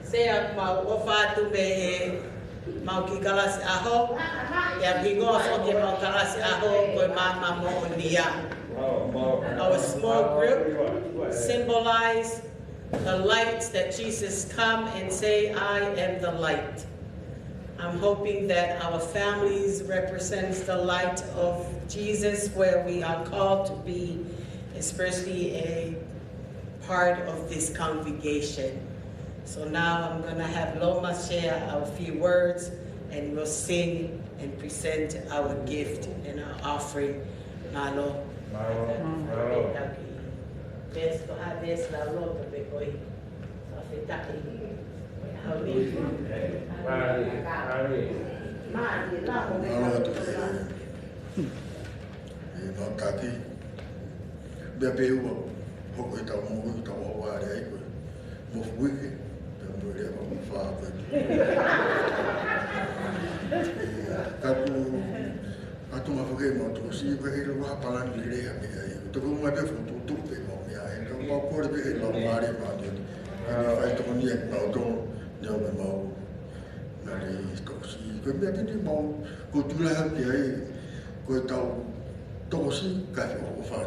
Sea, mau ʻofa atu mei he mau kiʻi kalasi ʻaho. ʻA e hingoa foki ʻemau kalasi ʻaho ko e Maama Moʻonia. Our small group symbolize the light that Jesus come and say, "I am the light." I'm hoping that our families represents the light of Jesus where we are called to be, especially a part of this congregation. So now I'm gonna have Loma share our few words, and we'll sing and present our gift and our offering. Mālō. Mālō. Mālō. Yes, ko ha, yes, la lo to pe koi. Fakafetaʻi. Mālō atu. ʻE mau taki. Meʻa pē ua, hoko ʻetau moʻui, tau ʻalu ʻo ʻalu ai ko e mofuike, pea mo e lea mo fā ko e. Ka ko e ʻuhinga foki ʻemau tokosiʻi ko e ʻilo ha palani lelei ha meʻa ia. Tokua mai pē fokotuʻutuʻu pē ʻemau meʻa, ʻe ka mau kole pē he lau mālie mau te. ʻE fai tokoni ʻe mau tō, ne o me mau. Naʻe tokosiʻi, ko e meʻa pē ʻeni mau, ko e tula hau ki ai, ko ʻetau tokosiʻi kae ʻofa.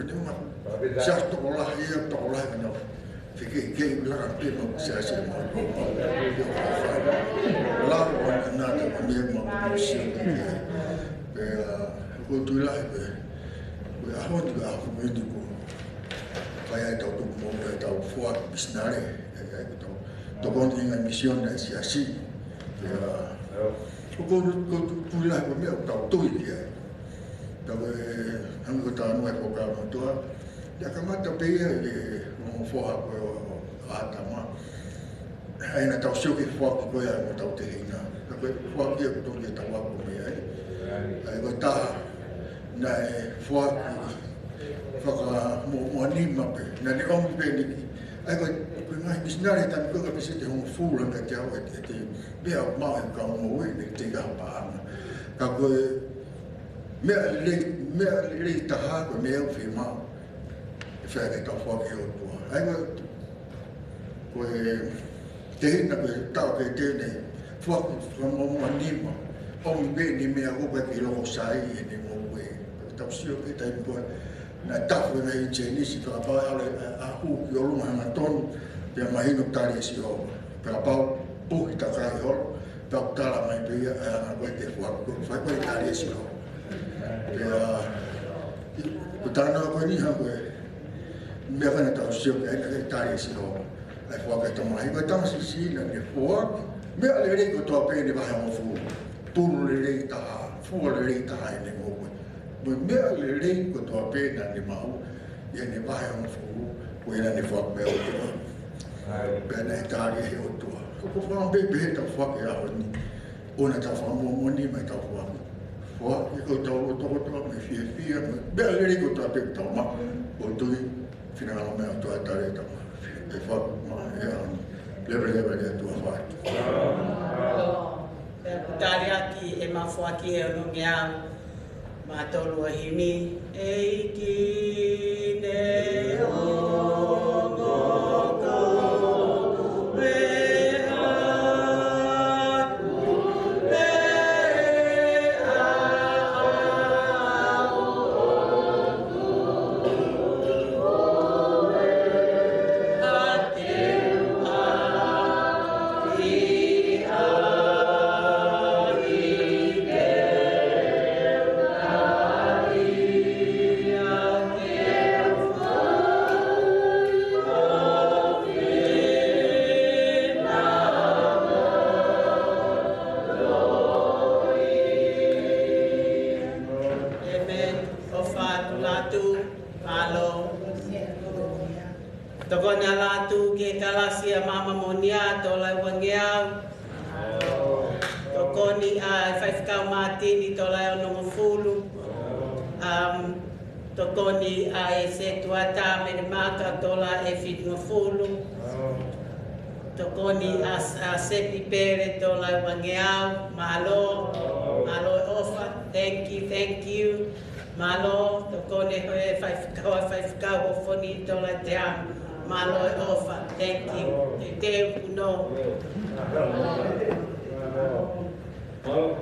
Siasi tokolahi ia, tokolahi ka nau fekeʻikeʻi laka pē mo e siasi mo e, mo e, mo e, mo e, la wana nata ko mea mo e siasi. Pea, ʻoku ou tui lahi pē, ko e ʻaho ni, ko e ʻaho ni ko e, ʻai ʻetau tuku mo ʻetau foaki misinale, ʻe, ʻe, ʻetau tokoni ki he ngaahi misiona ʻa e siasi. Pea, ʻoku ou, ʻoku ou tu-, tui lahi ko e meʻa ʻoku tau tui ki ai. Ka ko e, hangē ko e talanoa ʻa e Fuakava Motuʻa, naʻe kamata pē ia ʻi he ongo foha ko ē ʻo, ʻo ʻĀtama. ʻA ia naʻa tau sio ki he foaki ko ē ʻa hotau tehina. Ka ko e foaki ia ʻoku totonu ke tau ako mei ai. ʻA ia ko e taha, naʻe foaki fakamoʻomoʻonima pē, naʻa ne ʻomi pē ʻene kiʻi. ʻA ia ko e, ko e ngaahi misinale taimi ko ē ka pisi te hongofulu ange kiate au ʻe, ʻe te meʻa ʻoku maʻu ʻe he kau moʻui, ʻe te ka paʻanga. Ka ko e meʻa lelei, meʻa lelei taha ko e meʻa ʻoku fiemaʻu ʻe fai ke tau foaki ki he ʻOtua. ʻA ia ko e, ko e tehina ko ē ʻoku tau ke tene, foaki fakamoʻomoʻonima, ʻomi pē ʻene meʻa ʻoku ʻikai ke loko sai ʻene moʻui. Tau sio ki he taimi ko ē naʻe tafu ʻene ʻi Sēnesi, kapau ʻe ʻalu ʻo hū ki ʻolunga hangatonu, pea mahino tali ʻe Sihova. Pea kapau puhi takai holo, pea ʻoku tala mai pē ia, ʻa e anga ko ē ke foaki, ko e fai ko ē tali ʻe Sihova. Pea, ʻi, ko e talanoa ko eni hangē ko e meʻa ko ē naʻa tau sio ki ai naʻe tali ʻe Sihova ʻa e foaki ʻa e tamasiʻi. Ko e tamasiʻi naʻa ne foaki meʻa lelei kotoa pē ʻene vahe hongofulu. Pulu lelei taha, fua lelei taha ʻene moʻui. Mo e meʻa lelei kotoa pē naʻa ne maʻu ʻi heʻene vahe hongofulu, ko ia naʻa ne foaki maʻa e ʻOtua. Pea naʻe tali ʻe he ʻOtua. Ko e fakaʻamu pē pehē ʻetau foaki he ʻaho ni. ʻOua naʻa tau fakamoʻomoʻonima ʻetau foaki. Foaki ko ʻetau loto kotoa mo e fiefia mo e meʻa lelei kotoa pē ʻoku tau maʻu. ʻOku ou tui, finangalo mai ʻOtua ʻe tali ʻetau foaki maʻa e ʻaho ni. Leveleva ʻa e ʻOtua. Pea ʻoku tali ʻaki ʻemau foaki ʻe ono ngeau mā tolu ʻa e himi. ʻEiki ne ongo kotoa pē ʻa ʻĒmeni. ʻOfa atu Latu, mālō. Tokoni ʻa Latu ki he kalasi ʻa Māmā Moʻonia, tola ua ngeau. Tokoni ʻa e Faifekau Mātini, tola ʻe onongofulu. Um, tokoni ʻa e Setuata Mele Maka, tola ʻe fitungofulu. Tokoni ʻa, ʻa Sepi Pele, tola ua ngeau. Mālō. Mālō e ʻofa. Thank you, thank you. Mālō, tokoni ʻa e faifekau, ʻa e faifekau ʻo Foni, tola ʻe teau. Mālō e ʻofa. Thank you. Te te uno. Mālō.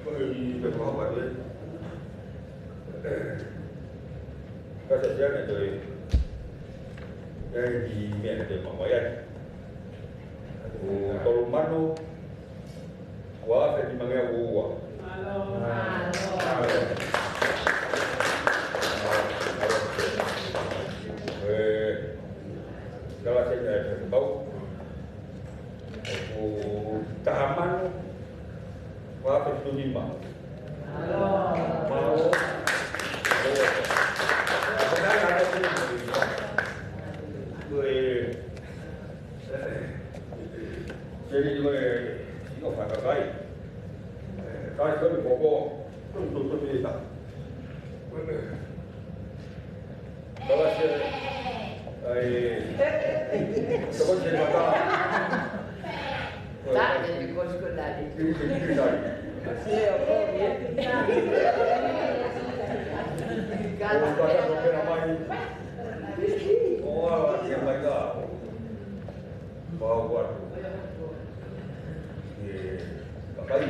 Ko e i te kau hapa te. Ka sa sia ne te. Ia i meʻa ne te mamaʻo ai. ʻO tolu mano, ua afe nimangeau ua. Mālō. Mālō. Ē, kalasi ʻe taha pau. ʻOku taha mano, ua afe fitu nima. Mālō. Mālō. Ko e, seni ko e, ʻio fakakai. Kai ko e koko. Tutututu ita. Kalasi, ai, toko se mata. Tane ni kosi ko nani. Tiko se tiko tani. Sio ko mi. Kala. Ko kata ko pena mai. Ko ala kia mai ka. Ko au atu. Ē, kakai.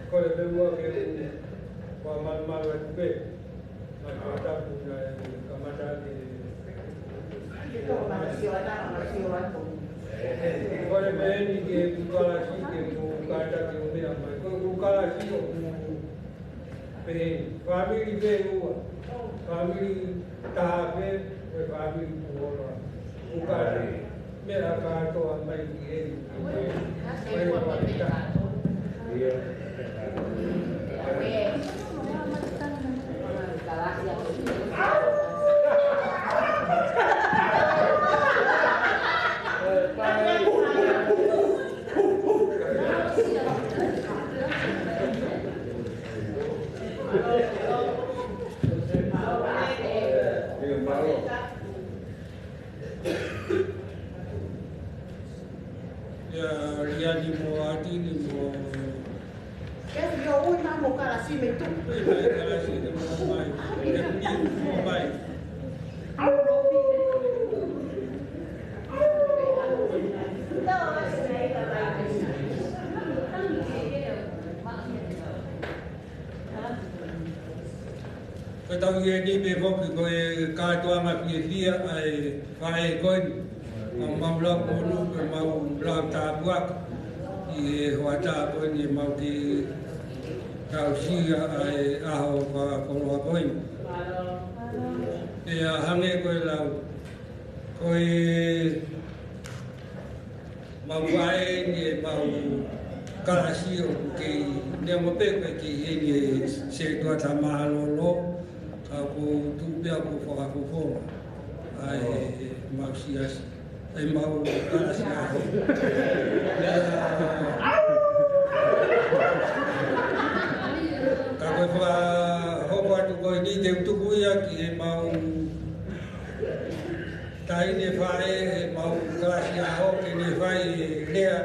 Ko e pē ua ke ua malumalu atu pē. Mai ko tapu na e kamata ke. Ko e pē ni ke kalasi ke mo kalasi o meʻa mai. Ko e kalasi ʻoku pehē ni, fāmili pē ua, fāmili taha pē, ko e fāmili Puhola. ʻOku kei meʻa kātoa mai ki heni. Ko e fāmili taha. Ia. Ia, Liani mo Atini mo. Ke ui ʻo ui mai mo kalasi me tu. Ui mai kalasi me tu mai. Ke ui mai. Ko e tau ʻi heni pē foki ko e kātoanga fiefia ʻa e faʻē ko eni. Mau mau lau konu, ko e mau lau tāpuaki ʻi he hoʻatā ko eni ʻemau kiʻi tausia ʻa e ʻaho fakakoloa ko eni. Pea hangē ko e lau, ko e mau faʻē ni ʻemau kalasi ʻoku kei, neongo pē ko e kei heni e setuata mālōlō, ka ʻoku tuʻu pē ʻa e fakafofonga ʻa ʻemau siasi, ʻemau kalasi ʻaho. Ka ko e fakahoko atu ko eni te u tuku ia ki heʻemau taʻahine faʻē ʻemau kalasi ʻaho ke ne fai e lea.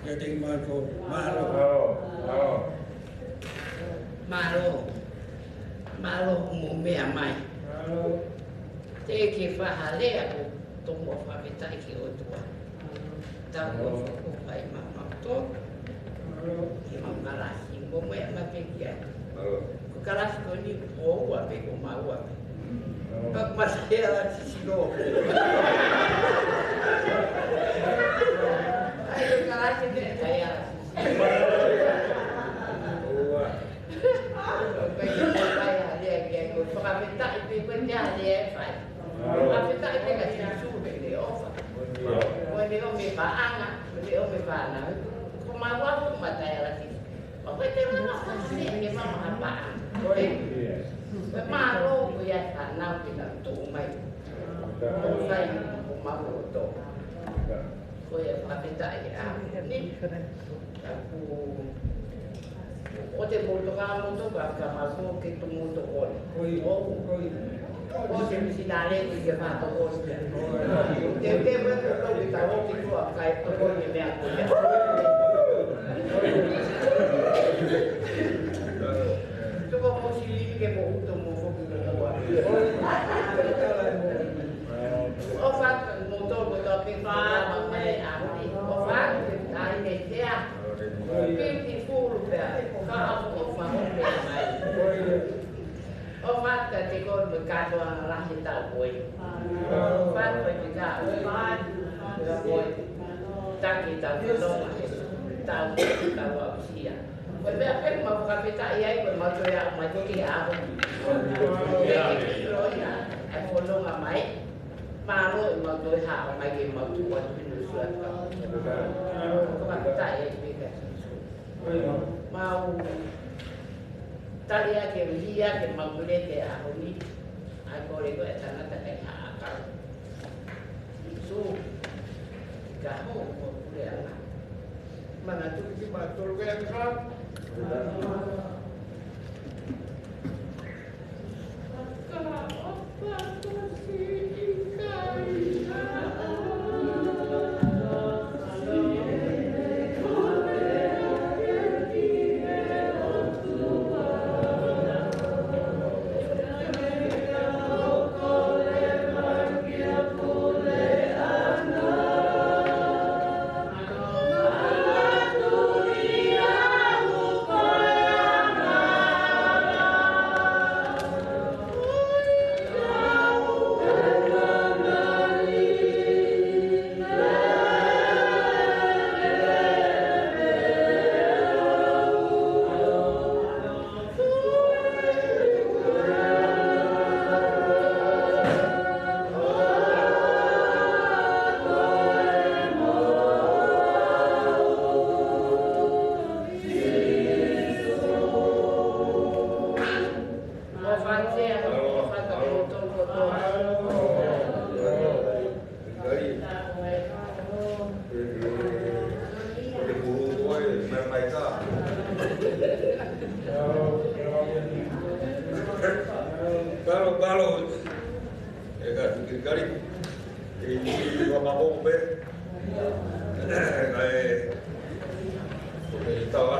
Ia te mako. Mālō. Mālō. Mālō. Mālō. Mālō mo meʻa mai. Mālō. Te ke faha lea ko tomo fakafetaʻi ki he ʻOtua. Tau mo foko fai ma ma to. Mālō. Ke mau kalasi mo meʻa mai pē ki ai. Mālō. Ko e kalasi ko eni ʻoku ua pē, ko maua pē. Mālō. Ka mata ia la sisi lo. Ai, ko e kalasi ne, ai, ala sisi. Ua. Ko e kai a lea ki ai, ko e fakafetaʻi pē ko e lea e fai. Fakafetaʻi pē kia Sīsū he ʻofa. Ko e ʻomi e paʻanga, ko e ʻomi e fānau. Ko maua ko mata ia la sisi. ʻO ko e te mama fasi ke mama ha paʻanga. Ko e mālō ko ia fānau ke nau tuʻu mai. Ko fai ko maua ʻo tō. Ko ia fakafetaʻi ʻa ni. Ka ʻoku ʻoua te mou toka, mou toka, ka mau ko ke tu mou toka. Ko ia. ʻO, ko ia. ʻO te misinale ko ia fā toka. Te te mou toka ke tau ʻo ke tua kai toka ni meʻa ko ia. Tuku mou sili ke mou ʻOfa atu kimoutolu kotoa pē ʻoku mou lava mai ʻaho ni. ʻOfa atu ki he taʻahine Sea. Beautiful pea. Ka ʻofa atu pē mai. ʻOfa atu kiate koe mo e kātoanga lahi ʻetau ʻofa. ʻOfa atu pē ki he kātoanga lahi ʻetau ʻofa. Taki ʻetau fononga he tau, tau aʻusia. Ko e meʻa pē ʻoku mau fakafetaʻi ai, ko ʻemau toe aʻu mai ki he ʻaho ni. Ke ke kiʻi loia, ʻa e fononga mai. Mālō ʻemau toe haʻu mai ke mau tuku atu pē ʻa e ʻofa. Fakafetaʻi ai pē kia Sīsū. Mau tali ake ʻa e lea ke mau lele he ʻaho ni. ʻA e kole ko e tangata kei haʻakau. Sīsū, ka hoko ʻo puleʻanga. Manatuʻi kimautolu ke aka. Palo, palo. E ka tukikali. E ni wa mako pe. Ka e. Ko e tawa.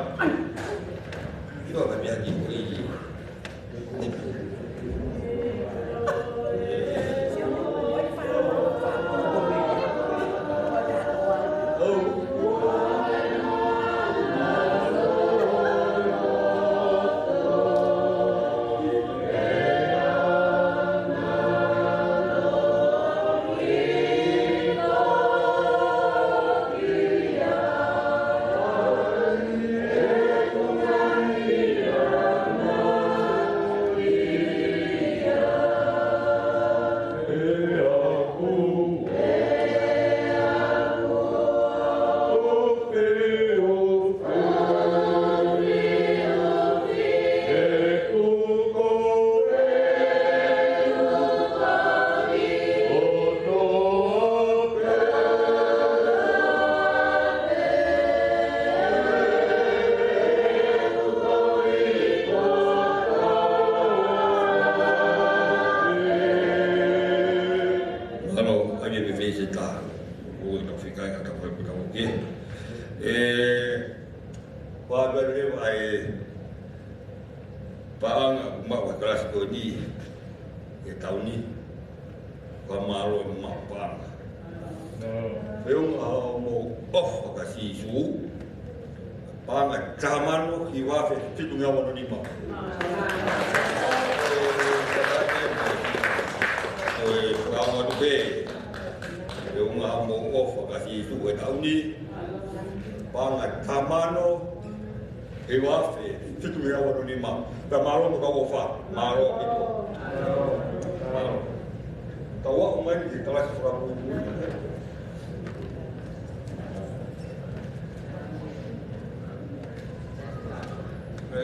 Io ka mea ki ko i. Mālō, ʻa ia ke fēseta. ʻO e tau fika ʻi he tau fai ko tau ke. E, pāpā leva ʻa e paʻanga ʻoku maʻu ʻa e kalasi ko eni, ʻi he taʻu ni, ka mālō e maʻu paʻanga. Feʻunga hoʻomou ʻofa kia Sīsū, paʻanga taha mano hiva afe fitungeau ono nima. Ko e paʻanga atu pē, feʻunga hoʻomou ʻofa kia Sīsū he taʻu ni, paʻanga taha mano hiva afe fitungeau ono nima. Pea mālō mo e kau ʻofa. Mālō ʻaupito. Mālō. Kau aʻu mai ki he kalasi fakamuimui. E,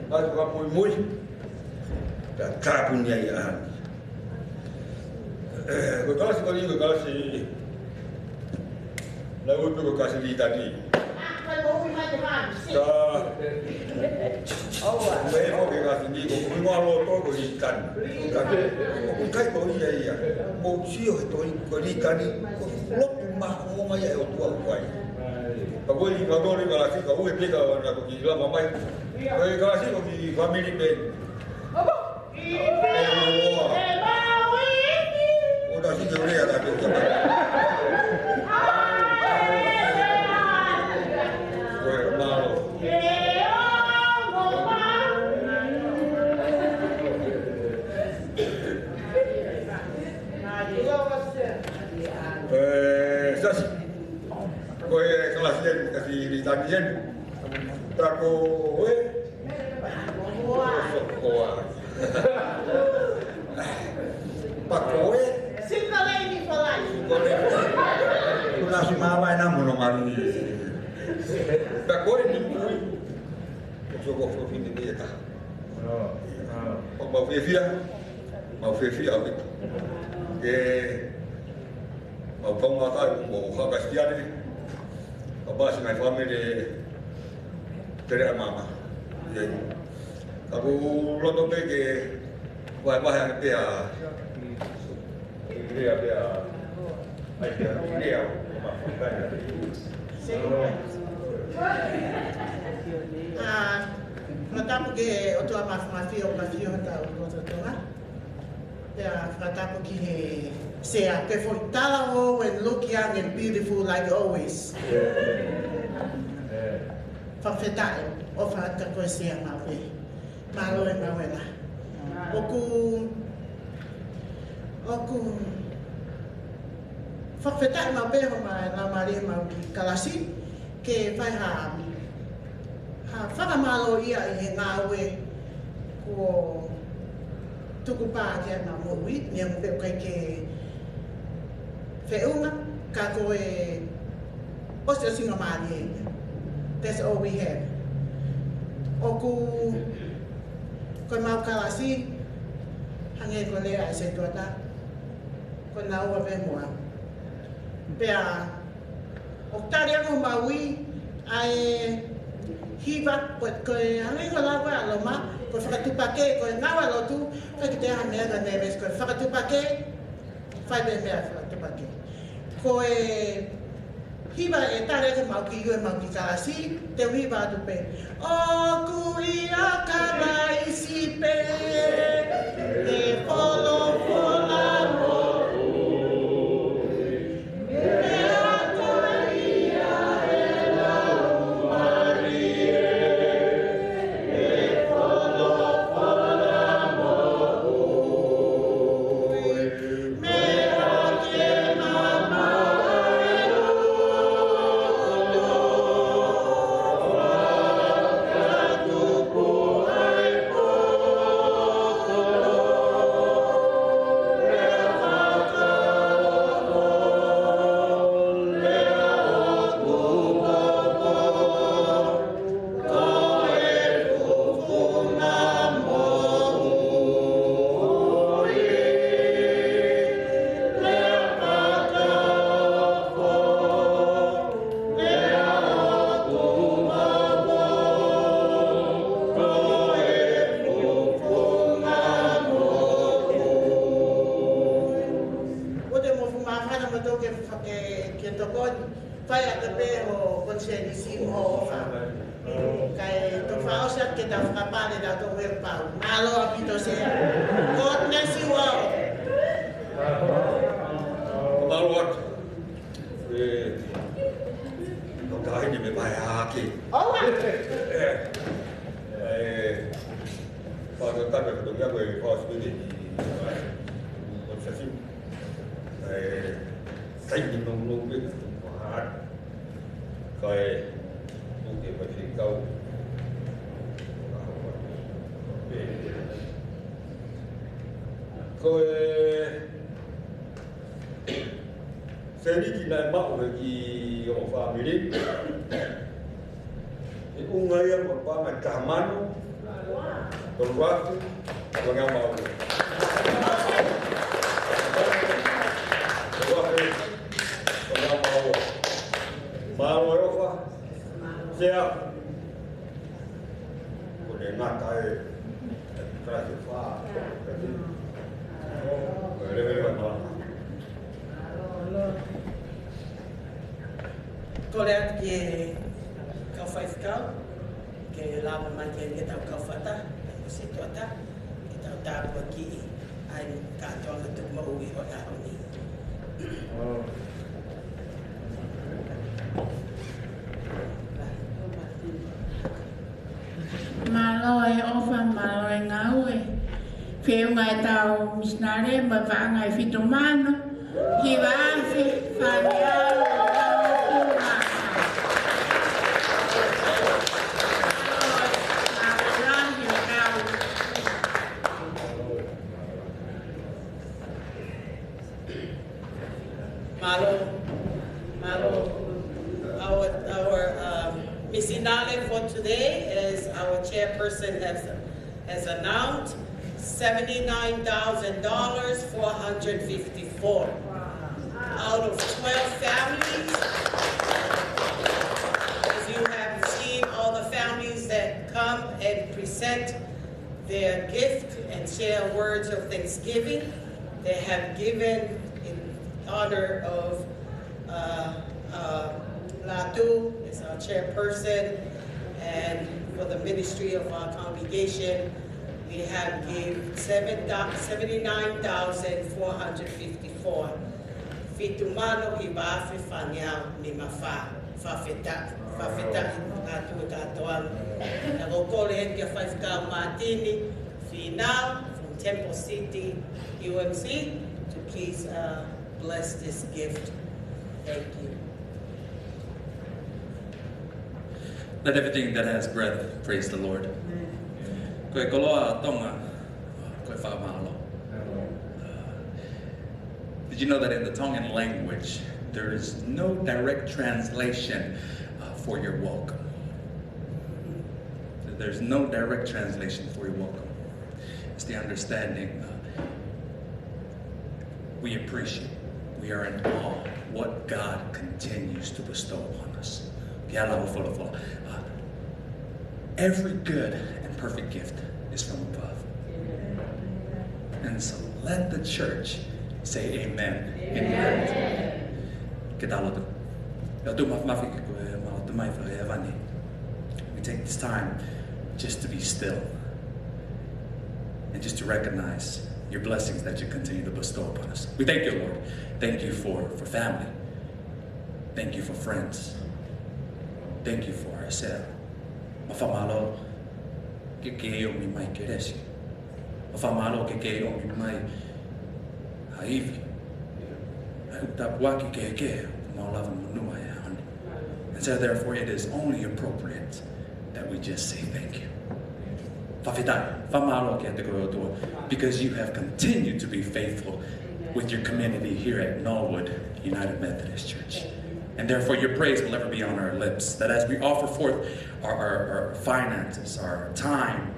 kalasi fakamuimui. Ka tāpuni ai ʻa. Ko e kalasi ko eni, ko e kalasi, naʻe ui pē ko e kalasi Litani. Ka, ʻoku ʻi ai foki e kalasi ni, ko e ʻuhinga loto ko e Litani. Ka, ʻoku ʻikai ko ia ia. Mou sio he tohi ko e Litani, ko e lotu mahuʻinga ia ʻa e ʻOtua ʻoku ʻi ai. Ka ko e ʻi he kalasi, ka ʻoku ʻikai ke ʻi ai ha kiʻi lava mai. Ko e kalasi ko e kiʻi family pē. Eh, sasi. Ko e kalasi eni, kasi ni tani eni. Ta ko e. Ko e. Pa ko e. Single lady for life. Ko e. Kuna si mama ena mono mali. Ta ko e ni kui. Ko so ko fo fini ni e taha. Ko mau fiefia. Mau fiefia au ki. Ke mau kau ngata i mo ha Kalisitiane. Ka pasi mai family tere a mama. Ia. Ka ku loto pē ke vahevahe ange pē ʻa, pea, pea, ai, pea, pea, ma, Ah, fakatapu ki he ʻOtua Māfimafi ʻoku mafio hotau loto Tonga. Pea fakatapu ki he sea, ke foʻi tala o and look young and beautiful like always. Fakafetaʻi, ʻofa atu ko e sea maʻu pē. Mālō e maʻu ena. ʻOku, ʻoku fakafetaʻi maʻu pē hoʻomou laumālie maʻu ki kalasi, ke fai ha, ha fakamālō ia ʻi he ngāue kuo tukupā ki ai ʻemau moʻui, neongo pē ʻoku ʻikai ke feʻunga, ka ko e ʻosiʻosingamālie. That's all we have. ʻOku, ko ʻemau kalasi, hangē ko e lea ʻa e setuata, ko naua pē mo au. Pea, ʻoku tali ange ʻe he moʻui ʻa e hiva, ko, ko e hangē ko e lau ʻa Loma, ko e fakatuʻupakē, ko e ngāue lotu, ʻikai ke toe ʻi ai ha meʻa ka nemes, ko e fakatuʻupakē, fai pē meʻa fakatuʻupakē. Ko e hiva ʻe tali ʻe he moʻui ʻemau kiʻi kalasi, te u hiva atu pē. ʻOku ʻia Kalaisi pē, ʻe folofola moʻui. Ko te mofu māfana mo tau ke fa-, ke, ke tokoni, fai atu pē hoʻo konisēnisi mo hoʻo ʻofa. Kae toki fakaʻosi atu ke tau fakapale ʻetau tō e pau. Mālō ʻaupito sea. God bless you all. Mālō atu. Eh, no ka hini me mai hake. Oh, wow. Eh, eh, fakatau ka tau ia ko e fakaʻosi pē ni, eh, o sasi. Eh, sai ni no no pē ka tau fahat. Kae, no ke pa si kau. Ko e, Seniti naʻe maʻu he ki hoʻo fāmili. ʻI ʻunga ia mo e paʻanga ʻe taha mano, tolu afe, tolu ngeau mā ua. Tolu afe, tolu ngeau mā ua. Mālō e ʻofa, sea. Ko e ngata e, e kalasi ʻe fā. Ko e leveleva e malanga. Kole atu ki he kau faifekau, ke lava mai ke, ke tau kau fata, ko e setuata. Tāpuakiʻi ai kātoa ka tuku maʻu ʻi he ʻaho ni. Mālō e ʻofa, mālō e ngāue. Feʻunga ʻetau misinale mo e paʻanga ʻe fitu mano. Ki vāsi, fāngeau, fāngeau. Mālō, mālō. Our, our, um, misinale for today, as our chairperson has, has announced, seventy-nine thousand dollars, four hundred fifty-four. Out of twelve families, as you have seen, all the families that come and present their gift and share words of thanksgiving. They have given in honor of, uh, uh, Latu as our chairperson, and for the ministry of our congregation, we have give seven, seventy-nine thousand four hundred fifty-four. Fitu mano hiva afe fāngeau nima fā. Fakafetaʻi, fakafetaʻi atu e kātoanga. Naʻá ku kole heni kia Faifekau Mātini Fīnau from Temple City U M C to please, uh, bless this gift. Thank you. Let everything that has breath praise the Lord. Ko e koloa Tonga, ko e fakamālō. Did you know that in the Tongan language, there is no direct translation, uh, for your welcome? There's no direct translation for your welcome. It's the understanding, uh, we appreciate, we are in awe what God continues to bestow upon us. Ke ala o folofola. Uh, every good and perfect gift is from above. And so let the church say amen. Amen. Ke tau lotu. ʻE ʻOtua Māfimafi, ko e mau tamai fakahēvani. We take this time just to be still and just to recognize your blessings that you continue to bestow upon us. We thank you, Lord. Thank you for, for family. Thank you for friends. Thank you for ourselves. Mau fakamālō ke ke ʻomi mai kelesi. Mau fakamālō ke ke ʻomi mai ha ivi, ha tāpuaki kehekehe ʻoku mau lava monūʻia he ʻaho ni. And so therefore it is only appropriate that we just say thank you. Fakafetaʻi, fakamālō kiate koe ʻOtua, because you have continued to be faithful with your community here at Norwood United Methodist Church. And therefore your praise will ever be on our lips, that as we offer forth our, our, our finances, our time,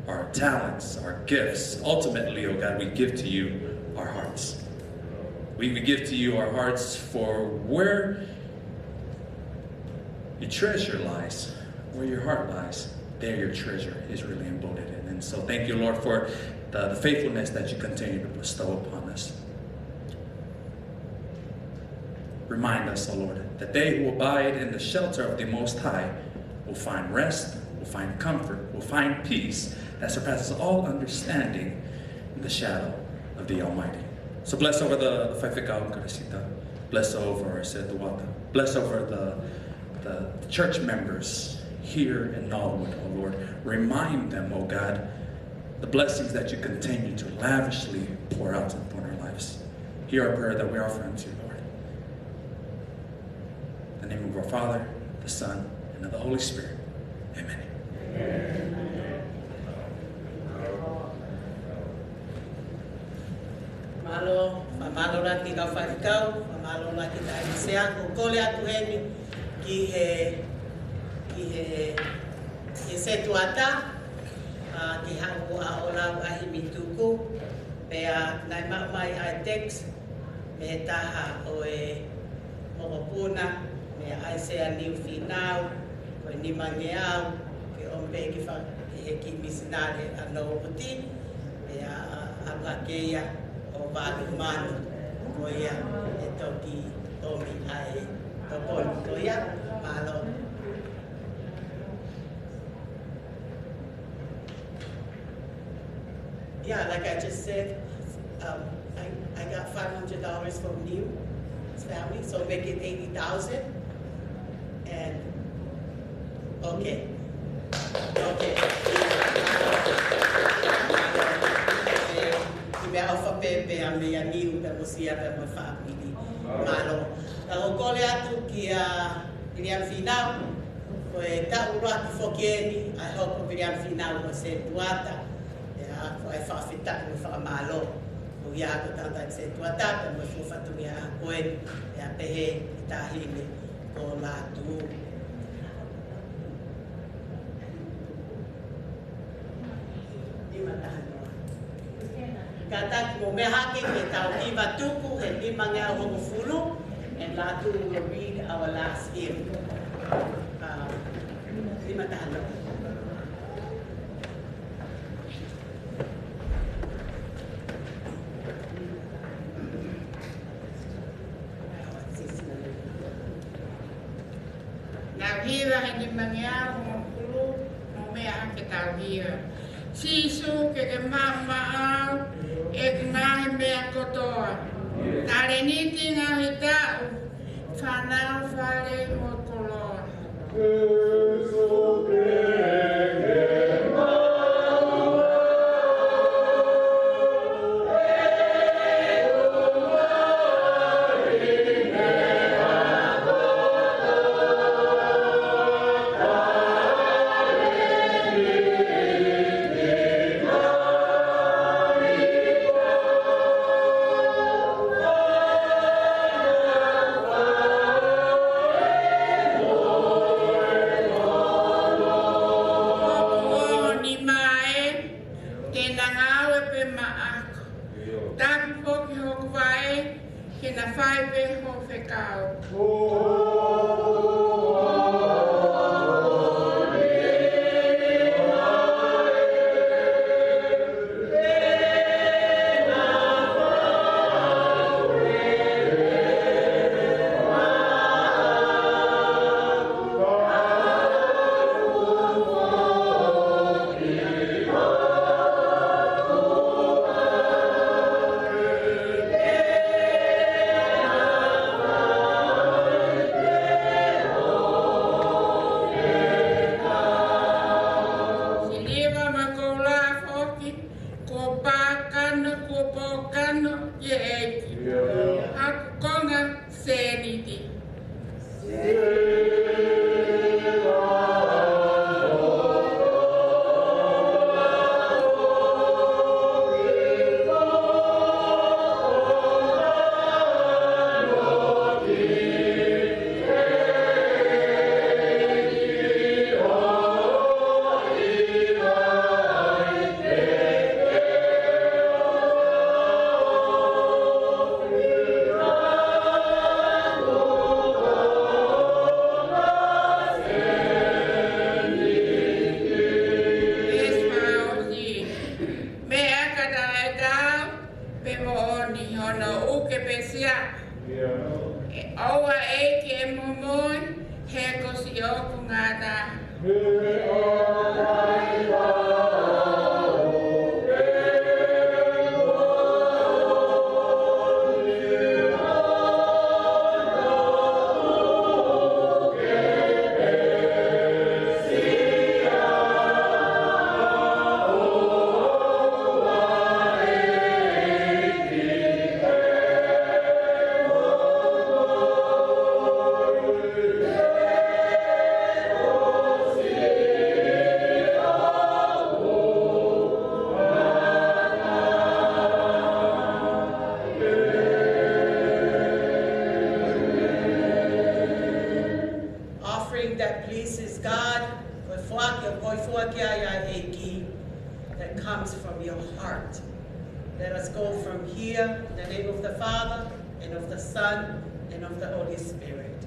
our talents, our gifts, ultimately, oh God, we give to you our hearts. We, we give to you our hearts, for where your treasure lies, where your heart lies, there your treasure is really embedded in. And so thank you, Lord, for the, the faithfulness that you continue to bestow upon us. Remind us, O Lord, that they who abide in the shelter of the Most High will find rest, will find comfort, will find peace that surpasses all understanding in the shadow of the Almighty. So bless over the, the Faifekau Kalasita. Bless over Setuata. Bless over the, the, the church members here in Norwood, O Lord. Remind them, O God, the blessings that you continue to lavishly pour out upon our lives. Hear our prayer that we offer unto you, Lord. In the name of our Father, the Son, and of the Holy Spirit. Amen. Mālō, fakamālō lahi ki he kau faifekau, fakamālō lahi ki he kau sea, ʻoku ou kole atu heni ki he, ki he, ki he Setuata, ʻa, ki he haʻu ʻo lau ʻa e himi tuku, pea naʻe maʻu mai ʻa e text mei he taha ʻo e mokopuna, meia ʻAisea Niu Fīnau, ko e nimangeau, ke ʻomi pē ki he fa-, ki he kiʻi misinale ʻa Norwood, pea ʻalu hake ia ʻo valu mano, ko ia ʻe toki ʻomi ʻa e tokoni ko ia, mālō. Yeah, like I just said, um, I, I got five hundred dollars from Niu's family, so make it eighty thousand. And, okay. Okay. Kiʻi meʻaʻofa pē pea mei a Niu pea mo Sia pea mo e fāmili. Mālō. Tau kole atu kia Viliami Fīnau. Ko e taʻu ʻuluaki foki eni ʻa e hoko ʻo Viliami Fīnau ko e sētuata. ʻIa, ko e fakafetaʻi mo e fakamālō. Ko ia ko e tangataʻeiki sētuata, pea mo e fuofua fatongia ko eni, ʻia pehē ki he taʻahine ko Lātū. Nima taha noa. Kātaki mou meʻa hake ke tau hiva tuku he nimangeau hongofulu, and Lātū will read our last hymn. Um, nima taha noa. Nau hiva he nimangeau hongofulu, mou meʻa hake tau hiva. Sīsū ke ke maʻu maʻau ʻeku ngaahi meʻa kotoa. Talēniti ngaahi taʻu, fānau, fale mo e koloa. Ko e nima ē, te na ngāue pē maʻaku. Tapu foki hoku vaʻe, ke na fai pē hoʻo fekau. Siliva mo e koula foki, kuo pākano, kuo pōkano ʻe he ʻEiki. ʻA e konga sēniti. Meʻa ka taʻe kau, pe moʻoni hono uke pē sia. ʻE ʻoua ʻEiki ʻe momoi, he ko siʻoku ngata. Offering that pleases God, ko e foaki ʻoku hōifua ki ai ʻa e ʻEiki, that comes from your heart. Let us go from here in the name of the Father, and of the Son, and of the Holy Spirit.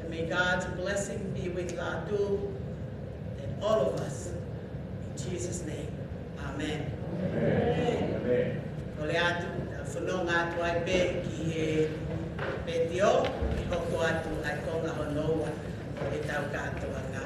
And may God's blessing be with Lātū and all of us. In Jesus' name, amen. Amen. Amen. Kole atu, tau fononga atu ai pē ki he pētio, ʻe hoko atu ʻa e konga hono ua ʻo ʻetau kātoanga.